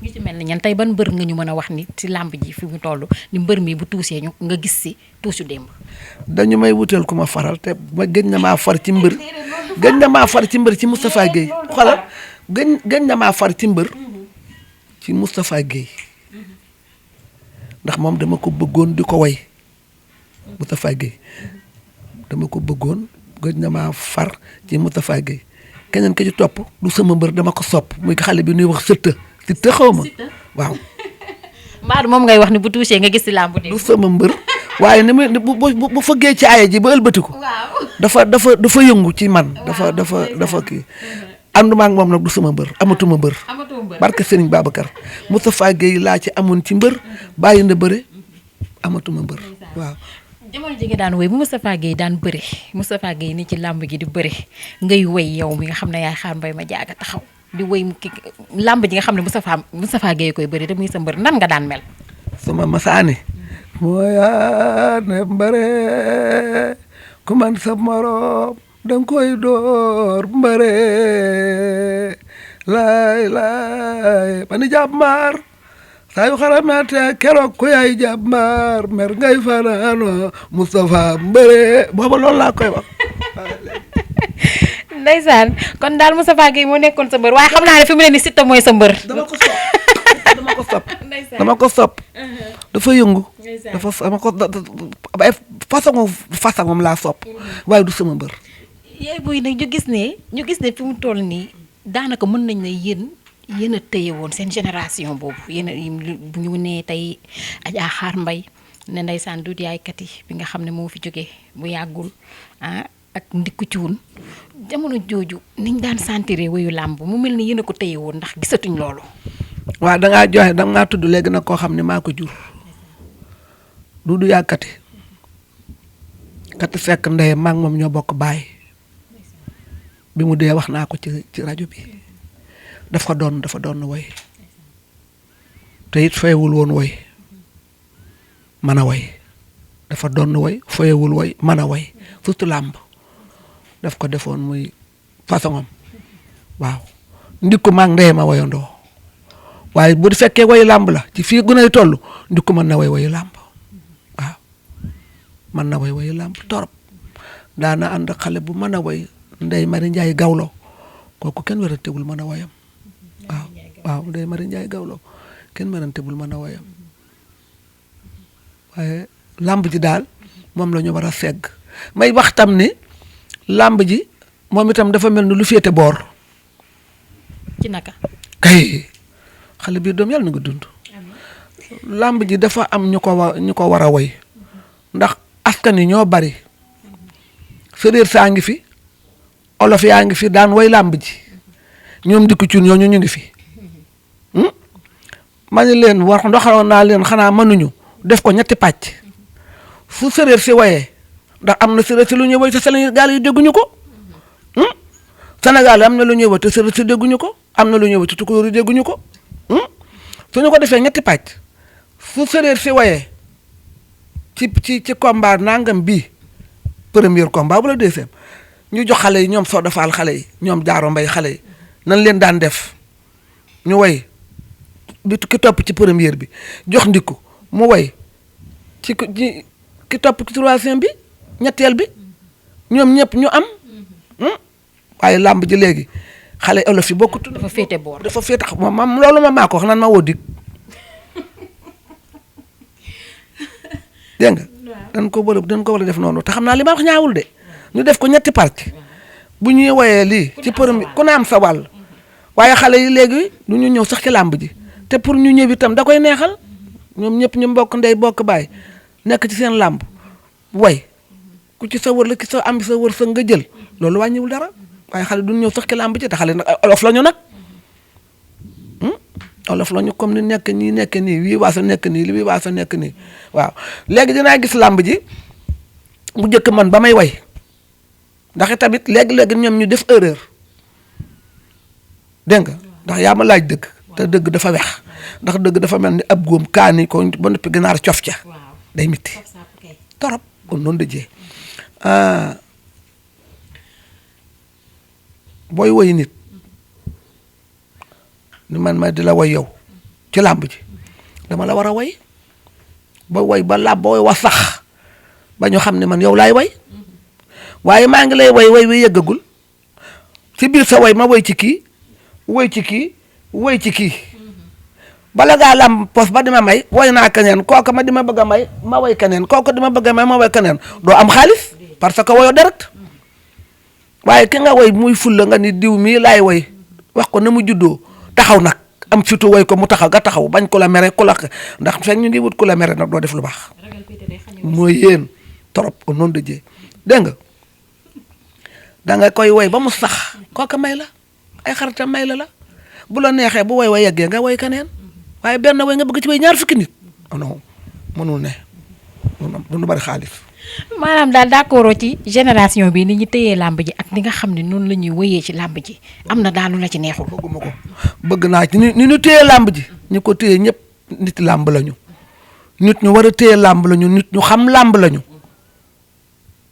ñu ci mel ni ñan tey ban mbër nga ñu mën a wax ni ci làmb ji fi mu toll ni mbër mi bu tuusee ñu nga gis si tuusu démb. dañu may wutal ku ma faral te ma gëj na maa far ci mbër gëj na maa far ci mbër ci Moustapha Guèye xoolal gëj na maa far ci mbër ci Moustapha Guèye ndax moom dama ko bëggoon di ko way Moustapha Guèye dama ko bëggoon gëj na maa far ci Moustapha Guèye keneen ka ci topp du sama mbër dama ko sopp muy xale bi nuy wax sëtta sëtta xaw ma waaw. Mbaa moom ngay wax ni bu tuusee nga gis ci làmb du sama mbër waaye ni muy bu fëggee ci aaya ji ba ëlbatiku dafa yëngu ci man dafa kii ànduma ak moom nag du sama mbër amatuma mbër barke Serigne Babacar Moustapha Guèye laa ci amoon ci mbër bàyyi na bëre amatuma mbër waaw. jamono ji nga daan woy bu Moustapha Guèye daan bëre Moustapha Guèye ni ci làmb gi di bëre ngay woy yow mi nga xam ne yaay Xaar Mbaye ma jaaga taxaw di woy ki làmb ji nga xam ne Moustapha Gueye koy bëri te muy sa mbër nan nga daan mel. suma masaani mooyaane mbëre ku man sa morom danga koy door mbëre laay bani jàmbaar saa yu xaramate keroog ku yaay jàmbaar mer ngay fanaano Moustapha mbëre booba loolu laa koy wax. Ndeysaan kon daal Moustapha Gueye moo nekkoon sa mbër waaye xam naa ne fi mu ne nii Siteu mooy sa mbër. dama ko sopp dafa yëngu dafa dama ko ay façon laa sopp waaye du sama mbër. yaay booy nag ñu gis ne fi mu toll nii daanaka mën nañ ne yéen a tëye woon seen génération boobu yéen a bu ñu nee tey Adja Xaar Mbay ne ndeysaan du yaay kat yi bi nga xam ne moo fi jógee bu yàggul ak ndikku cuun jamono jooju niñ daan sentiré wayu làmb mu mel ni yéen a ko tëye woon ndax gisatuñ loolu. waaw dangaa tudd léegi nag koo xam ne maa ko jur du yaay kati fekk ndey maa ngi moom ñoo bokk baay bi mu dee wax naa ko ci rajo bi dafa doon woy te it fayewul woon woy mën a woy dafa doon woy fayewul woy mën a woy surtout làmb daf ko defoon muy façon am waaw ndikku maa ngi ndey ma woyandoo waaye bu fekkee woyu làmb la ci fii gunóor yi toll ndikku mën na woyu làmb waaw mën na woyu làmb torop daana ànd xale bu mën a woy Ndey Mari Njaay Gawlo kooku kenn werantewul mën a woyam waaw Ndey Mari Njaay Gawlo kenn werantewul mën a woyam waaye làmb ji daal moom la ñu war a segg may wax tam ni làmb ji moom itam dafa mel ni lu féete boor. ci naka. kay xale bii doom yàlla na nga dund. làmb ji dafa am ñu ko war a woy ndax askan yi ñoo bari séeréer saa ngi fi olof yaa ngi fi daan woy làmb ji ñoom dikku ci ñooñu ñu ngi fi ma ne leen war ndoxaloon naa leen xanaa mënuñu def ko ñetti pàcc fu séeréer si woyee ndax am na séeréer si lu ñuy woy te Sénégal yi dégguñu ko Sénégal am na lu ñuy woy te séeréer si dégguñu ko am na lu ñuy woy te tukulóor yi dégguñu ko suñu ko defee ñetti pàcc fu séeréer si woyee ci combat nangam bii premier combat wala deuxième ñu jox xale yi ñoom Soda Fall xale yi ñoom Jaaro Mbay xale yi nan leen daan def ñu woy bi ki topp ci première bi jox ndikku mu woy ci ki topp ci troisième bi ñetteel bi ñoom ñëpp ñu am waaye làmb ji léegi xale olof yi bokkut. dafa féete boor dafa féete moom loolu ma maa ko wax nan ma woo dig dégg nga dañ ko war a def noonu te xam naa li ma wax ñaawul de ñu def ko ñetti parti bu ñuy woyee lii ci premier ku ne am sa wàll waaye xale yi léegi du ñu ñëw sax ci làmb ji te pour ñu ñëw itam da koy neexal ñoom ñëpp ñu mbokk ndey bokk baay nekk ci seen làmb way ku ci sa wër la ci sa am sa wër sa nga jël loolu wàññiwul dara waaye xale du ñëw sax ci làmb ji te xale nag olof la ñu nag olof la ñu comme ni nekk nii wii waasa nekk nii li wii waasa nekk nii waaw léegi dinaa gis làmb ji bu njëkk man ba may way ndax tamit léegi-léegi ñoom ñu def erreur dégg nga ndax yaa ma laaj dëgg te dëgg dafa wex ndax dëgg dafa mel ni ab góom kaani ko ba noppi ganaar cof ca day mitti torop kon noonu dëjee booy woy nit ni man ma di la woy yow ci làmb ji dama la war a woy ba woy ba làmb ba woy wa sax ba ñu xam ne man yow laay woy waaye maa ngi lay woy wi yëggagul ci biir sa woy ma woy ci kii woy ci kii woy ci kii bala ngaa làmb pos ba di ma may woy naa keneen kooku ma di ma bëgg a may ma woy keneen kooku di ma bëgg a may ma woy keneen doo am xaalis parce que woyoo direct waaye ki nga woy muy fulla nga ni diw mii laay woy wax ko na mu juddoo taxaw nag am surtout woy ko mu taxaw nga taxaw bañ ko la mere ku la ndax fekk ñu ngi wut ku la mere nag doo def lu baax mooy yéen trop au nom de Dieu dégg nga da nga koy woy ba mu sax kooka may la ay xaritam may la bu la neexee bu woy wa yeggee nga woy keneen waaye benn woy nga bëgg ci woy ñaar fukki nit non mënul ne du bari xaalis maanaam daal d'accord ci génération bi ni ñu téyee làmb ji ak ni nga xam ne noonu la ñuy wëyee ci làmb ji am na daal lu la ci neexul. bëgguma ko bëgg naa ci ni ñu téye làmb ji ñu ko téye ñëpp nit làmb lañu nit ñu war a téye làmb lañu nit ñu xam làmb lañu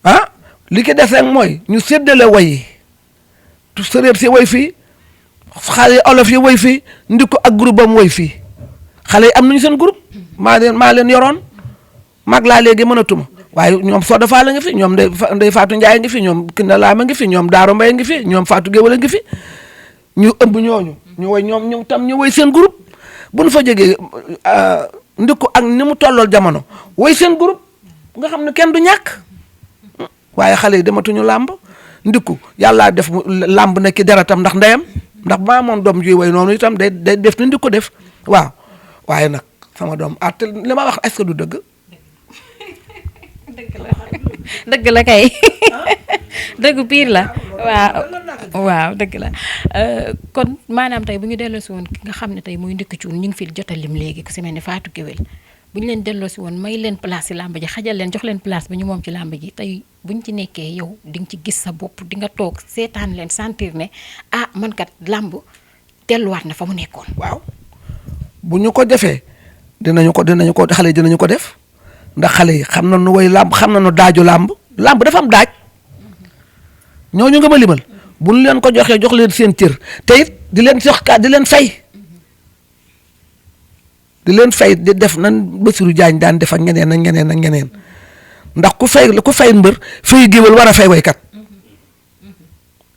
ah li ki des rek mooy ñu séddale way yi tu séréer si way fii xale yi olof yi way fii ndiko ak groupe am way fii xale yi am nañu seen groupe maa leen yoroon mag laa léegi mënatuma waaye ñoom Soda Fall la ngi fi ñoom Ndeye Fatou Ndiaye ngi fi ñoom Kinda Laama ngi fi ñoom Daaro Mbaye ngi fi ñoom Fatou Géwal ngi fi ñu ëmb ñooñu ñu way ñoom tam ñu way seen groupe bu ñu fa jógee ndiko ak ni mu tollool jamono way seen groupe nga xam ne kenn du ñàkk waaye xale yi dematuñu làmb ndikku yàllaa def làmb nekk ci deretam ndax ndeyam ndax ba moom doom juy way noonu itam day def ni ndikku def waaw waaye nag sama doom arte li ma wax est-ce que du dëgg. dëgg la kay dëgg piir la waaw dëgg la kon maanaam tey bu ñu delloosi woon ki nga xam ne tey muy Ndickou Thioune ñu ngi fi jot a lim léegi ku si mel ni Fatou Guewel bu ñu leen delloosi woon may leen place ci làmb ji xajal leen jox leen place ba ñu moom ci làmb ji tey bu ñu ci nekkee yow di nga ci gis sa bopp di nga toog seetaan leen sentir ne ah man kat làmb delluwaat na fa mu nekkoon. waaw bu ñu ko defee dinañu ko xale yi dinañu ko def. ndax xale yi xam nañu woy làmb xam nañu daaju làmb dafa am daaj ñooñu nga ma limal bu ñu leen ko joxee jox leen seen cër te it di leen jox di leen fay di def nan Bassirou Diagne daan def ak ñeneen ndax ku fay mbër fay géwél war a fay waykat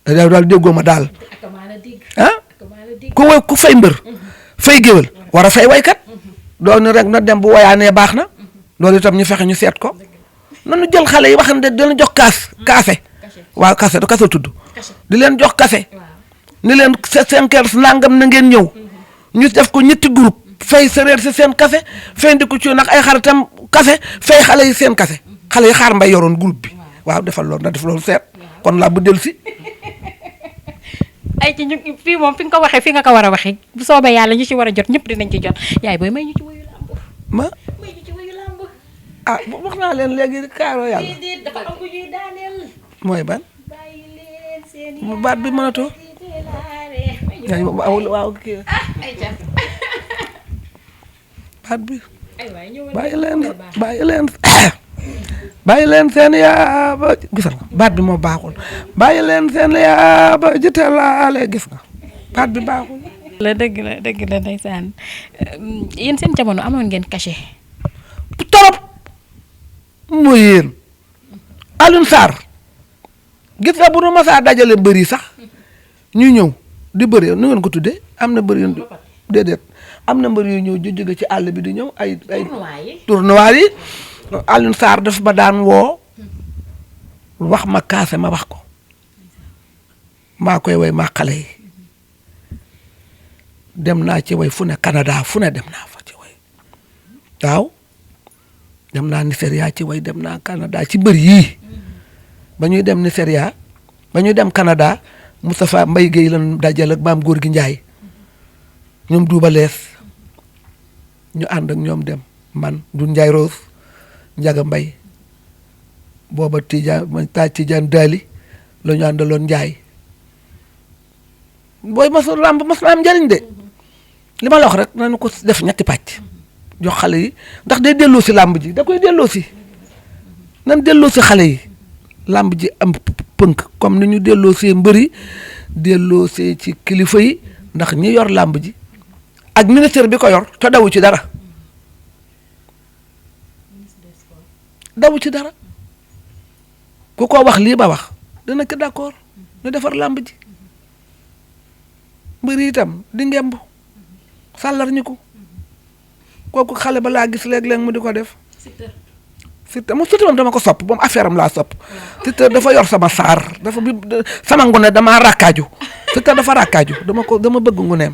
daal déggoo ma daal ah ku fay mbër fay géwél war a fay waykat doon rek na dem bu woyaanee baax na. loolu itam ñu fexe ñu seet ko nanu jël xale yi wax ne dina jox kaase waaw kaase du kaase tudd di leen jox kaase ni leen seen kër nangam na ngeen ñëw ñu def ko ñetti groupe fay séréer si seen kaase fay Ndickou Thioune nag ay xaritam kaase fay xale yi seen kaase xale yi xaar mbay yoroon groupe bi waaw defal loolu na def loolu seet kon laa bu del si ay ci ñu fii moom fi nga ko waxee fi nga ko war a waxee bu soobee yàlla ñu ci war a jot ñëpp dinañ ci jot yaay booy may ñu ci woyu làmb may ñu ci woyu làmb wax naa leen léegi kaaro yàlla dafa am ku ñuy daaneel mooy ban bàyyi leen seen baat bi mënatoo waaw kii baat bi bàyyi leen seen yaaba gisal nga baat bi moo baaxul bàyyi leen seen yaaba jitalaale gis nga baat bi baaxul dëgg la ndeysaan yéen seen jamono amoon ngeen cachet torop mooy yéen Alioune Sarr gis nga bu nu masaa dajale bëri sax ñu ñëw di bëri nu ngeen ko tuddee am na bëri yu déedéet am na mbër yu ñëw jóge ci àll bi di ñëw ay tournoi yi Alioune Sarr daf ba daan woo wax ma kaase ma wax ko maa koy way maa xale yi dem naa ci way fu ne Canada fu ne dem naa fa ci way waaw dem naa Nigeria ci way dem naa Canada ci bëri yii ba ñuy dem Nigeria ba ñuy dem Canada Moustapha Mbaye Guèye lan dajal ak maam góor gi Njaay ñoom duuba lees ñu ànd ak ñoom dem man du Njaay Rose Njaga Mbay booba Tijaan Daali la ñu àndaloon Njaay booy masul làmb mas na am njëriñ de li ma la wax rek nañu ko def ñetti pàcc jox xale yi ndax day delloo si làmb ji da koy delloo si nan delloo si xale yi làmb ji am pënk comme ni ñu delloo see mbëri delloo see ci kilifa yi ndax ñi yor làmb ji ak ministère bi ko yor te dawu ci dara ku ko wax lii ba wax dina ki d'accord ñu defar làmb ji mbëri itam di ngemb sàllar ñi ko kooku xale ba laa gis léeg-léeg mu di ko def Siteu moom dama ko sopp moom affaire am laa sopp Siteu dafa yor sama saar dafa bi sama ngune damaa rakkaaju Siteu dafa rakkaaju dama bëgg nguneem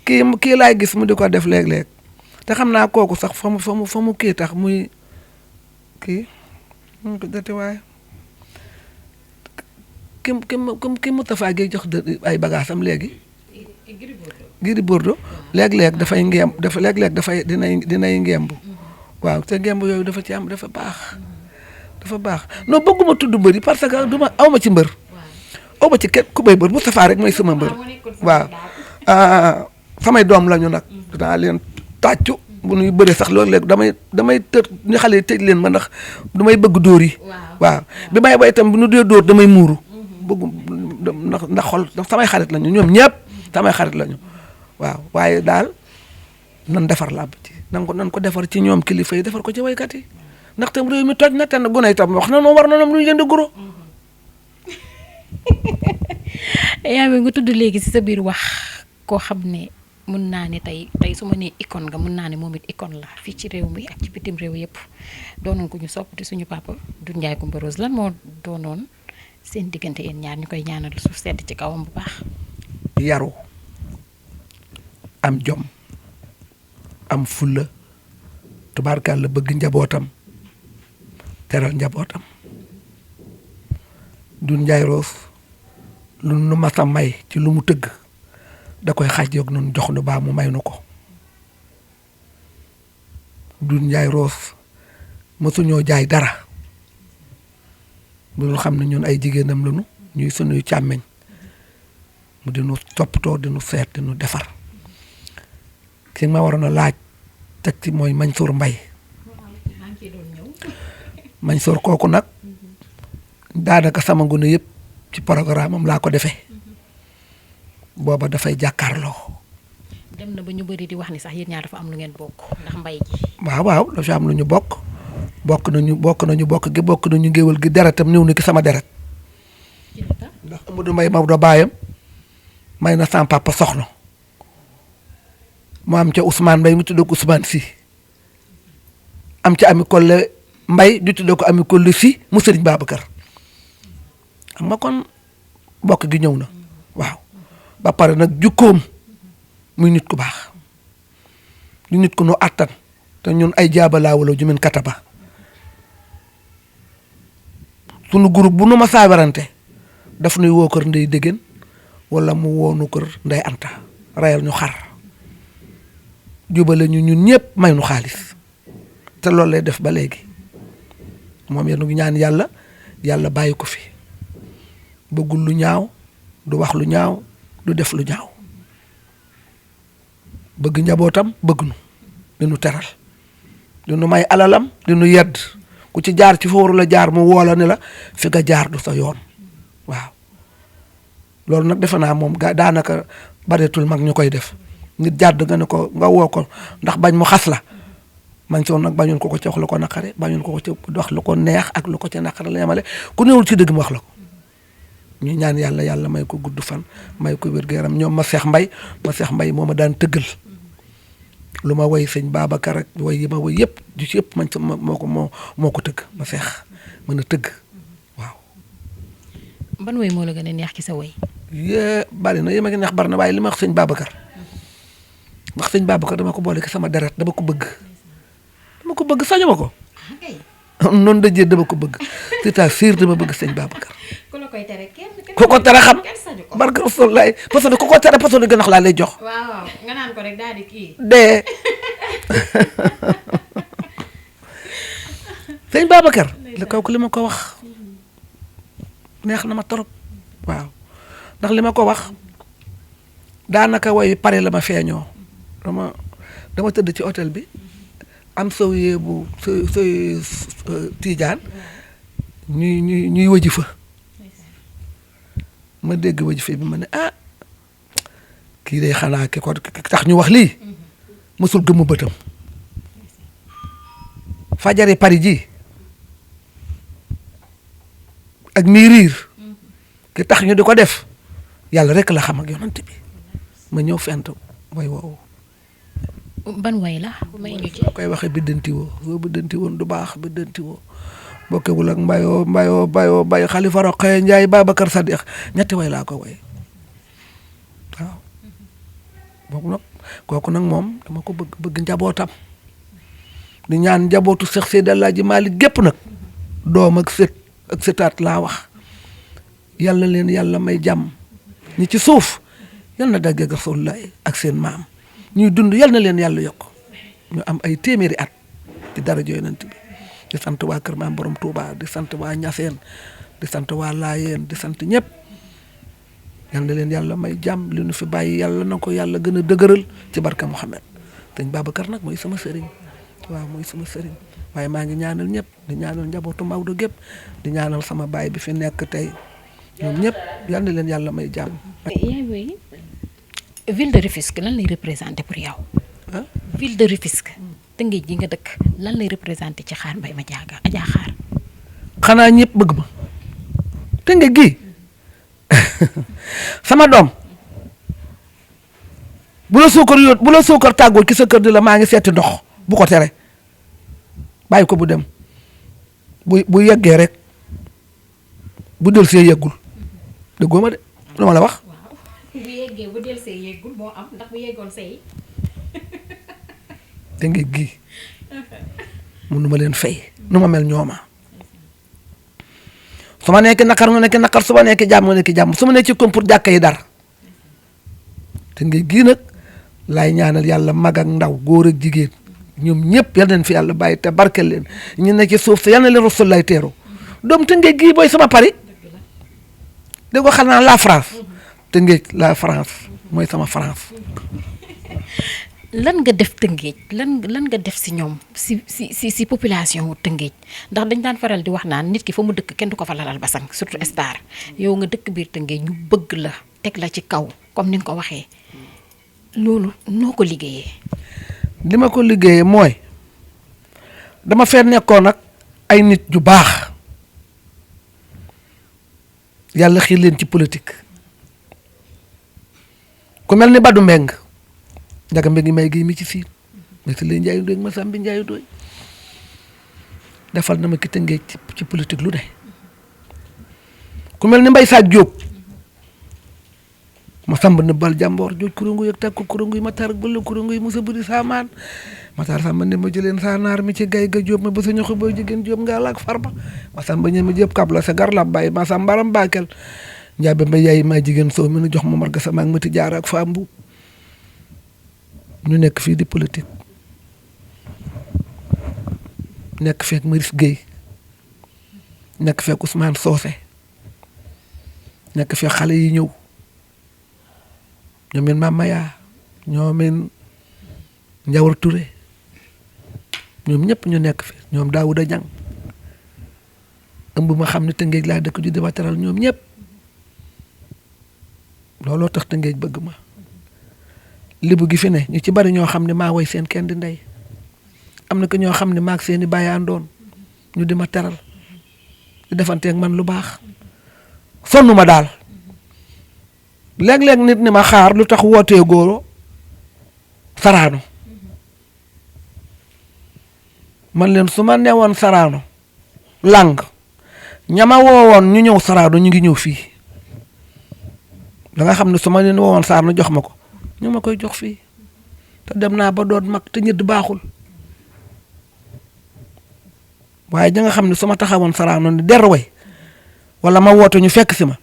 kii laay gis mu di ko def léeg-léeg te xam naa kooku sax fa mu kii tax muy kii mu ko dati waaye ki Moustapha Guèye jox ay bagaasam léegi Gris Bordeaux léeg-léeg dafay ngemb léeg-léeg dafay dinay ngemb waaw te ngemb yooyu dafa ci am dafa baax dafa baax non bëgguma tudd mbër yi parce que duma awma ci mbër awma ci kenn ku may mbër Moustapha rek mooy sama mbër waaw samay doom lañu nag dinaa leen tàccu bu ñuy bëri sax loolu léegi damay tër ñu xale yi tëj leen ma ndax damay bëgg dóor yi waaw bi may bay itam bu ñu dee dóor damay muuru bëggu ndax xol samay xarit lañu ñoom ñëpp samay xarit lañu waaw waaye daal nan defar làmb ci nan ko defar ci ñoom kilifa yi defar ko ci waykat yi ndax tam réew mi toj na te gune itam wax na noonu war na noonu lu ñu jënd guro. yaa ngi nga tudd léegi ci sa biir wax koo xam ne mun naa ne tey su ma nee icône nga mun naa ne moom it icône la fii ci réew mi ak ci bitim réew yëpp doonoon ko ñu sopp di suñu papa Doudou Ndiaye Coumba Rose lan moo doonoon seen diggante yéen ñaar ñu koy ñaanal suuf sedd ci kawam bu baax. yaru am jom am fulla tubaarkàlla bëgg njabootam teral njabootam Doudou Ndiaye Rose lu nu masa may ci lu mu tëgg da koy xaaj yoog noonu jox nu baa mu may nu ko Doudou Ndiaye Rose mësuñoo jaay dara bu ñu xam ne ñun ay jigéenam lañu ñuy sunuy càmmeñ mu dinu toppatoo dinu seet dinu defar ki ma waroon a laaj teg ci mooy Mansour Mbaye Mansour kooku nag daanaka sama ngune yëpp ci programme am laa ko defee booba dafay jàkkaarloo. dem na ba ñu bëri di wax ni sax yéen ñaar dafa am lu ngeen bokk ndax mbay gi. waaw dafa am lu ñu bokk bokk nañu géwél gi deretam ñëw na ki sama deret ndax Amadou Mbaye Maodo baayam may na sama papa soxna mu am ca Ousmane Mbaye mu tudd ko Ousmane si am ca Ami Kolle Mbaye du tudd ko Ami Kolle si mu Sëriñ Babacar xam nga kon bokk gi ñëw na waaw ba pare nag jukkoom muy nit ku baax du nit ku nu attan te ñun ay jaabalaa wala ju mel kataba sunu groupe bu nu ma saawarante daf nuy woo kër ndey déggen wala mu woonu kër ndey anta rayal ñu xar jubale ñu ñun ñëpp may nu xaalis te loolu lay def ba léegi moom yéen ngi ñaan yàlla bàyyi ko fi bëggul lu ñaaw du wax lu ñaaw du def lu ñaaw bëgg njabootam bëgg nu di nu teral di nu may alalam di nu yedd ku ci jaar ci fa waru la jaar mu woola ni la fi nga jaar du sa yoon waaw loolu nag defe naa moom daanaka bareetul mag ñu koy def nit jàdd nga ne ko nga woo ko ndax bañ mu xas la man soon nag bañul ko ci wax lu ko naqare bañul ko ci wax lu ko neex ak lu ko ci naqare la yemale ku newul ci dëgg mu wax la ko ñu ñaan yàlla may ko gudd fan may ko wér-gu-yaram ñoom ma Seex Mbay moo ma daan tëggal lu ma woy sëñ Babacar ak woy yi ma woy yëpp du ci yëpp man moo ko tëgg ma Seex mën a tëgg waaw. ban woy moo la gën a neex ci sa woy. bari na yi ma ngi neex bari na waaye li ma wax sëñ Babacar ndax sëñ Babacar dama ko boole ki sama deret dama ko bëgg sañu ma ko. noonu dajee dama ko bëgg c'est-à-dire dama bëgg sëñ Babacar. ku la koy tere ku ko tere xam barke Rasulullah parce que ku ko tere parce que gën a laa lay jox. waaw nga naan ko rek daal di kii. dee sëñ Babacar. li kooku li ma ko wax neex na ma torop waaw ndax li ma ko wax daanaka woy pare la ma feeñoo dama tëdd ci hôtel bi. am sawye bu sëy Tiijaan ñuy wëji fa ma dégg wëji fa bi ma ne kii day xanaa ki ko tax ñu wax lii mësul gëmmu bëtam fajari pari ji ak mii riir ki tax ñu di ko def yàlla rek la xam ak yonent bi ma ñëw fent way woowu ban way la may ñu ci koy waxee biddanti woo soo biddanti woon du baax biddanti woo bokkewul ak mbayoo Xalifa Roqee Njaay Babacar Sadiq ñetti way laa ko way waaw kooku nag moom dama ko bëgg njabootam di ñaan njabootu Seex Seydi Alaaji Maalik gépp nag doom ak sëtaat laa wax yàlla leen yàlla may jàmm ñi ci suuf yal na dagg Rasulullah ak seen maam ñuy dund yal na leen yàlla yokk ñu am ay téeméeri at ci daraja Yonent bi di sant waa Kër Maam Borom Touba di sant waa Ñaseen di sant waa Laayeen di sant ñëpp yal na leen yàlla may jàmm li nu fi bàyyi yàlla na ko yàlla gën a dëgëral ci barka Muhammad sëñ Babacar nag mooy sama sëriñ waaw mooy sama sëriñ waaye maa ngi ñaanal ñëpp di ñaanal njabootu Maodo gépp di ñaanal sama baay bi fi nekk tey ñoom ñëpp yal na leen yàlla may jàmm. yaay booy ville de Rufisque lan lay représenté pour yow. ville de Rufisque. Tëngéej gi nga dëkk lan lay représenté ci Xaar Mbaye Madiaga Adja Xaar. xanaa ñëpp bëgg ma Tëngéej gi sama doom bu la suukar tàggoo ci sa kër di la maa ngi seeti ndox bu ko tere bàyyi ko bu dem bu yeggee rek bu del see yeggul déggoo ma de lu ma la wax. bu yeggee bu del see yeggul moo am ndax bu yeggoon say. Tëngéej gi mënu ma leen fay nu ma mel ñooma su ma nekk naqar nga nekk naqar su ma nekk jàmm nga nekk jàmm su ma nekk ci kom pour jàkka yi dara Tëngéej gii nag laay ñaanal yàlla mag ak ndaw góor ak jigéen ñoom ñëpp yal nañ fi yàlla bàyyi te barkel leen ñu ne ci suuf si yal na leen rasul lay teeru doom Tëngéej gii booy sama Paris dégg nga xam naa la France Tëngéej la France mooy sama France. lan nga def Tëngéej lan nga def si ñoom si population wu Tëngéej ndax dañ daan faral di wax naan nit ki fa mu dëkk kenn du ko fa lalal basang surtout star yow nga dëkk biir Tëngéej ñu bëgg la teg la ci kaw comme ni nga ko waxee loolu noo ko liggéeyee. li ma ko liggéeyee mooy dama fee nekkoon nag ay nit ju baax yàlla xiir leen ci politique ku mel ni Badou Mbengue Njaga Mbengue may gi mi ci siin mais si lay njaayu doy ma sàmbi njaayu doy defal na ma ki Tëngéej ci politique lu ne ku mel ni Mbaye Saak Diop ma sàmb na bal jàmboor jooj kuréngu yëg tàkk kuréngu yi ma tar ak bële kuréngu yi musa bëri saamaan ma tar sàmba ne ma jëleen saa naar mi ci gay ga Diop ma ba sa ñoxo booy jigéen Diop nga laak farba ma sàmba ñe ma jëpp kab la sa gar la bàyyi ma sàmbaram baakel njaabe mba yaay maa jigéen soo mi nu jox ma marga sama ak mati jaar ak faam bu ñu nekk fii di politique nekk feek Maurice Guèye nekk feek Ousmane Socé nekk feek xale yi ñëw ñoomeen Mamaya ñoomeen Njawar Touré ñoom ñëpp ñu nekk fi ñoom Daouda Diang ëmb ma xam ne Tëngéej laa dëkk ju di ma teral ñoom ñëpp looloo tax Tëngéej bëgg ma libu gi fi ne ñu ci bari ñoo xam ne maa woy seen kenn di ndey am na ko ñoo xam ne maag seeni bàyyaandoon ñu di ma teral di defanteeg man lu baax sonnu ma daal léeg-léeg nit ni ma Xaar lu tax wootee góoro Saraano man leen su ma newoon Saraano lang ñama woowoon ñu ñëw Saraano ñu ngi ñëw fii da nga xam ne su ma leen woowoon Saraano jox ma ko ñu ma koy jox fii te dem naa ba doon mag te ñëdd baaxul waaye da nga xam ne su ma taxawoon Saraano ni der way wala ma woote ñu fekk si ma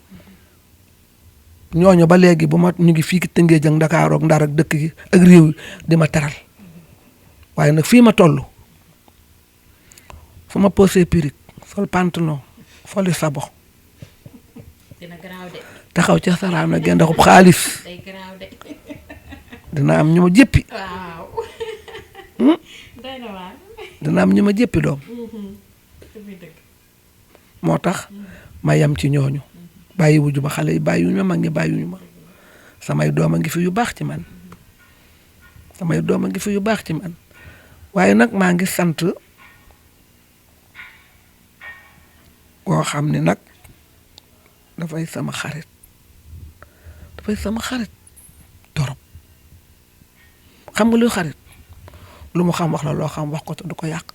ñooñu ba léegi bu ma ñu ngi fii ki Tëngéej ak Ndakaar ak Ndar ak dëkk gi ak réew di ma teral waaye nag fii ma toll fu ma posé perruque sol pantalon soli sabo dina garaaw de. taxaw ca Saraano gën xub xaalis day garaaw de. dina am ñu ma jëppi waaw. day na waar. dina am ñu ma jëppi doom moo tax ma yam ci ñooñu bàyyi wuju ma xale yi bàyyiwuñu ma mag ñi bàyyiwuñu ma samay doom a ngi fi yu baax ci man samay doom a ngi fi yu baax ci man waaye nag maa ngi sant koo xam ne nag dafay sama xarit torop xam nga luy xarit lu mu xam wax la loo xam wax ko te du ko yàq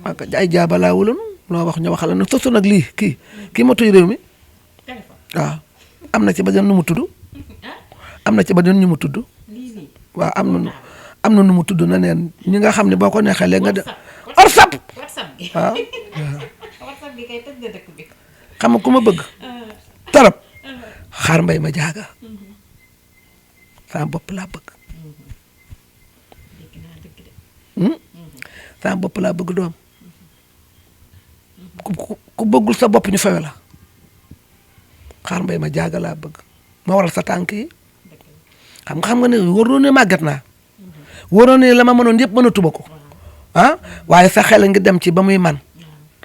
ak ay jaabalaa wala loo wax ñu waxal la sosu nag lii kii ma tuy réew mi waaw am na ci ba nu mu tudd am na ci ba ñu mu tudd waaw am na nu mu tudd na neen ñi nga xam ne boo ko neexee léegi nga de WhatsApp waaw xam nga ku ma bëgg torop Xaar Mbaye Madiaga sama bopp laa bëgg sama bopp laa bëgg doom ku bëggul sa bopp ñu fewe la xaar mbay ma jaaga laa bëgg ma waral sa tànk yi xam nga ne waroon ne màggat naa waroon ne la ma mënoon yëpp mënatuma ko waaye sa xel ngi dem ci ba muy man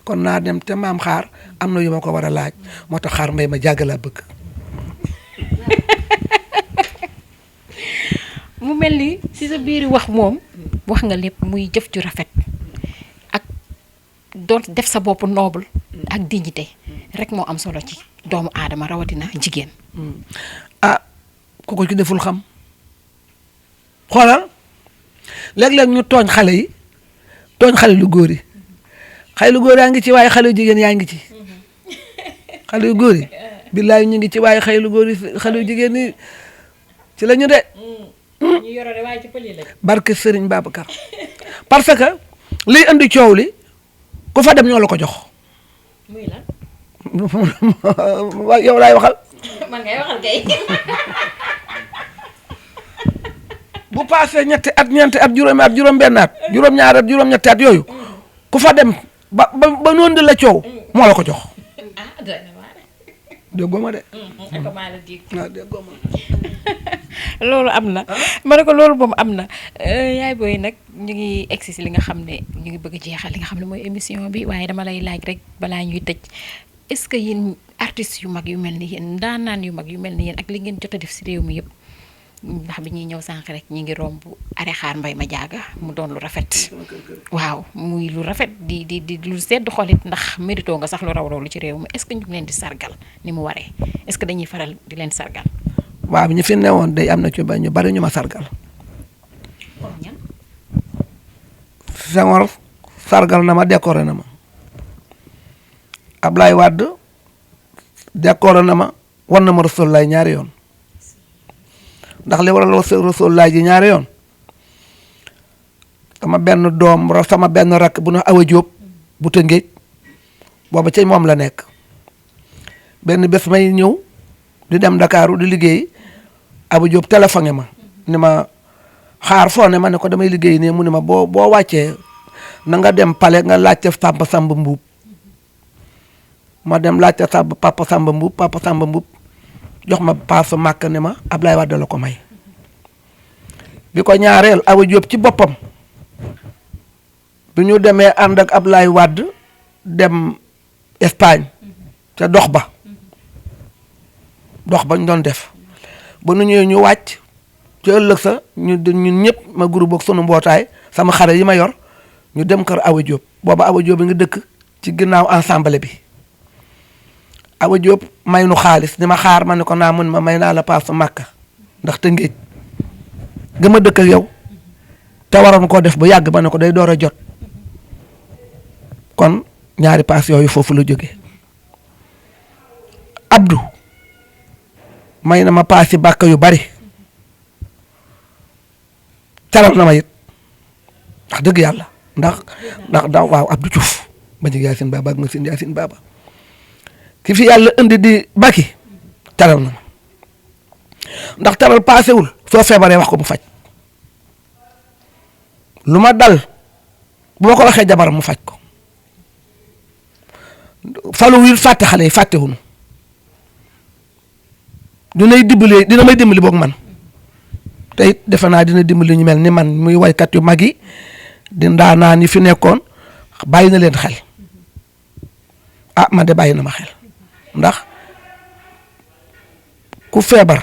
kon naa dem te maam xaar am na yu ma ko war a laaj moo tax xaar mbay ma jaaga laa bëgg. mu mel ni si sa biir wax moom wax nga lépp muy jëf ju rafet ak doon def sa bopp noble ak dignité rek moo am solo ci doomu aadama rawatina jigéen. ku ko ci deful xam xoolal léeg-léeg ñu tooñ xale lu góor yi xale lu góor yaa ngi ci waaye xale yu jigéen yaa ngi ci xale yu góor yi billaay ñu ngi ci waaye xale lu góor yi xale yu jigéen yi ci la ñu de. ñu yorore waaye ci pël yi lañ. barke Serigne Babacar parce que liy indi coow li ku fa dem ñoo la ko jox. muy lan. yow laay waxal. man ngay waxal kay. bu paasee ñetti at ñeenti at juróomi at juróom-benn at juróom-ñaari at juróom-ñetti at yooyu ku fa dem ba noonu di la coow moo la ko jox. déggoo ma de. déggoo ma. loolu am na ma ne ko loolu moom am na yaay booy nag ñu ngi egsi si li nga xam ne ñu ngi bëgg a jeexal li nga xam ne mooy émission bi waaye dama lay laaj rek balaa ñuy tëj est-ce que yéen artistes yu mag yu mel ni yéen ndaanaan yu mag yu mel ni yéen ak li ngeen jot a def si réew mi yëpp ndax bi ñuy ñëw sànq rek ñi ngi romb are xaar mbay ma jaaga mu doon lu rafet. waaw muy lu rafet di lu sedd xolit ndax mérito nga sax lu raw lu ci réew mi est-ce que ñu ngi leen di sargal ni mu waree est-ce que dañuy faral di leen sargal. waaw ñu fi newoon day am na ci ba ñu bari ñu ma sargal. Senghor sargal na ma décoré na ma Ablaye Wade décoré na ma wan na ma Rasulullaay ñaari yoon ndax li waral Rasulullaay ji ñaari yoon sama benn doom sama benn rakk bu ñu Awa Jóob bu Tëngéej booba ci moom la nekk benn bés may ñëw di dem Dakaaru di liggéey Awa Jóob téléphoné ma ni ma xaar foo ne ma ne ko damay liggéey nii mu ne ma boo wàccee na nga dem pale nga laajte Papa Samba Mbuub ma dem laajte Papa Samba Mbuub jox ma paasu màkk ne ma Ablaye Wade la ko may bi ko ñaareel Awa Jóob ci boppam bi ñu demee ànd ak Ablaye Wade dem Espagne ca dox ba ñu doon def ba nu ñëwee ñu wàcc ci ëllëg sa ñun ñëpp ma groupe ak sunu mbootaay sama xare yi ma yor ñu dem kër Awa Jóob booba Awa Jóob bi nga dëkk ci ginnaaw ensemble bi Awa Jóob may nu xaalis ni ma xaar ma ne ko naa mën ma may naa la paas Màkka ndax Tëngéej ga ma dëkk ak yow te waroon koo def bu yàgg ma ne ko day door a jot kon ñaari paas yooyu foofu la jóge Abdou may na ma paasi bàkka yu bari taral na ma it wax dëgg yàlla ndax waaw Abdou Diouf ma jig Yaasin Baba ak ma sin Yaasin Baba ki fi yàlla indi di bàkki taral na ma ndax taral paasewul soo feebaree wax ko mu faj lu ma dal bu ma ko waxee jabaram mu faj ko falu wi fàtte xale yi fàttewuñu dina may dimbali boog man te it defe naa dina dimbali ñu mel ni man muy waykat yu mag yi di ndaanaan yi fi nekkoon bàyyi na leen xel man de bàyyi na ma xel ndax ku feebar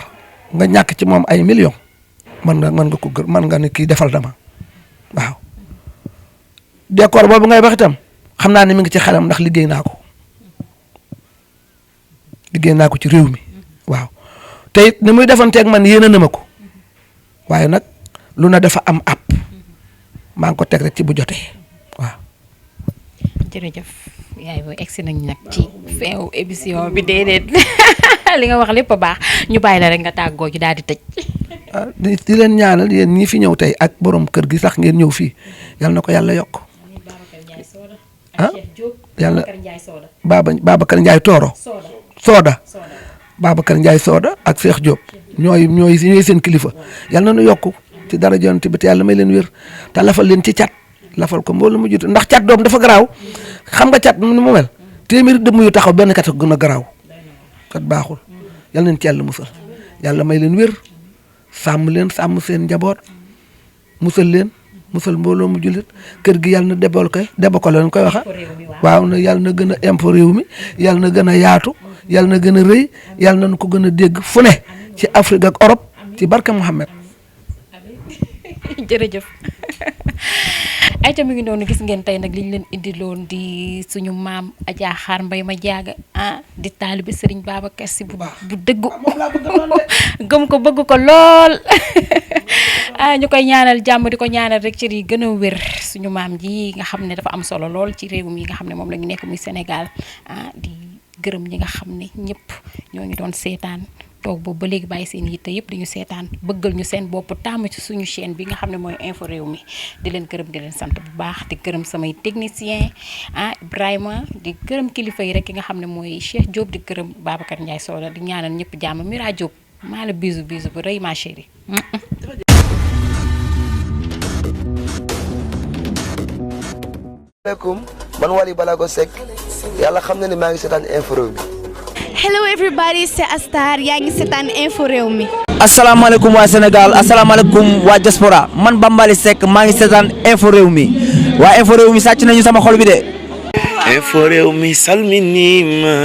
nga ñàkk ci moom ay millions mën nga ko gër mën nga ne kii defal dama waaw décor boobu ngay wax itam xam naa ne mi ngi ci xelam ndax liggéey naa ko ci réew mi waaw te it ni muy defanteeg man yéene na ma ko waaye nag lu na dafa am app maa ngi ko teg rek ci bu jotee waaw. jërëjëf yaay booy egsi nañ nag ci fin émission bi déedéet li nga wax lépp a baax ñu bàyyi la rek nga tàggoo ji daal di tëj. di leen ñaanal yéen ñii fi ñëw tey ak borom kër gi sax ngeen ñëw fii yal na ko yàlla yokk. yàlla Babacar Ndiaye Tooro. Sooda Babacar Ndiaye Sooda ak Cheikh Diop ñooy seen kilifa yal na nu yokk ci dara Yonent bi te yàlla may leen wér te lafal leen ci cat lafal ko mbooloo mu jiitu ndax cat doom dafa garaaw xam nga cat ni mu mel téeméeri dëmm yu taxaw benn kat a gën a garaaw kat baaxul yal nañ ci yàlla musal yàlla may leen wér sàmm leen sàmm seen njaboot musal leen musal mbooloo mu jullit kër gi yàlla na debal ko leen koy waxa waaw na yàlla na gën a impôt réew mi yàlla na gën a yaatu yàlla na gën a rëy yàlla nañu ko gën a dégg fu ne ci Afrique ak Europe ci barke Mouhamed. jërëjëf ayca mi ngi noonu gis ngeen tey nag li ñu leen indiloon di suñu maam Adja Xaar Mbay ma jaaga di taalibe Serigne Babacar Sy bu dëggu gëm ko bëgg ko lool ñu koy ñaanal jàmm di ko ñaanal rek ci yi gën a wér suñu maam ji nga xam ne dafa am solo lool ci réew mi nga xam ne moom la ñu nekk muy Sénégal di gërëm ñi nga xam ne ñëpp ñoo ngi doon seetaan toog boobu ba léegi bàyyi seen yitte yëpp di ñu seetaan bëggal ñu seen bopp taamu ci suñu chaîne bi nga xam ne mooy info réew mi di leen gërëm di leen sant bu baax di gërëm samay technicien Ibrahima di gërëm kilifa yi rek ki nga xam ne mooy Cheikh Diop di gërëm Babacar Ndiaye Soda di ñaanal ñëpp jàmm Mira Diop maa la bisu bu rëy ma chérie. Assalamualaikum man Wally Balago Seck yàlla xam na ne maa ngi seetaan info réew mi. Hello everybody, c'est Astar yaa ngi seetaan info réew mi. asalaamaaleykum waa Sénégal asalaamaaleykum waa diaspora man Bambali Seck maa ngi seetaan info réew mi waa info réew mi sàcc nañu sama xol bi de. info réew mi salminima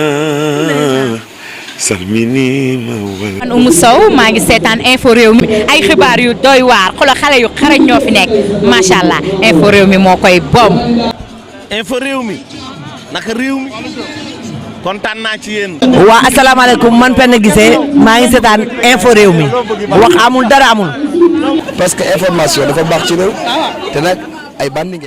wala. man Oumou Sow maa ngi seetaan info réew mi ay xibaar yu doy waar xoolal xale yu xarañ ñoo fi nekk macha allah info réew mi moo koy bom. info réew mi naka réew mi kontaan naa ci yéen. waa asalaamaaleykum man Penda Guissé maa ngi seetaan info réew mi wax amul dara amul. parce que information dafa baax ci réew te nag ay bandi ngeen.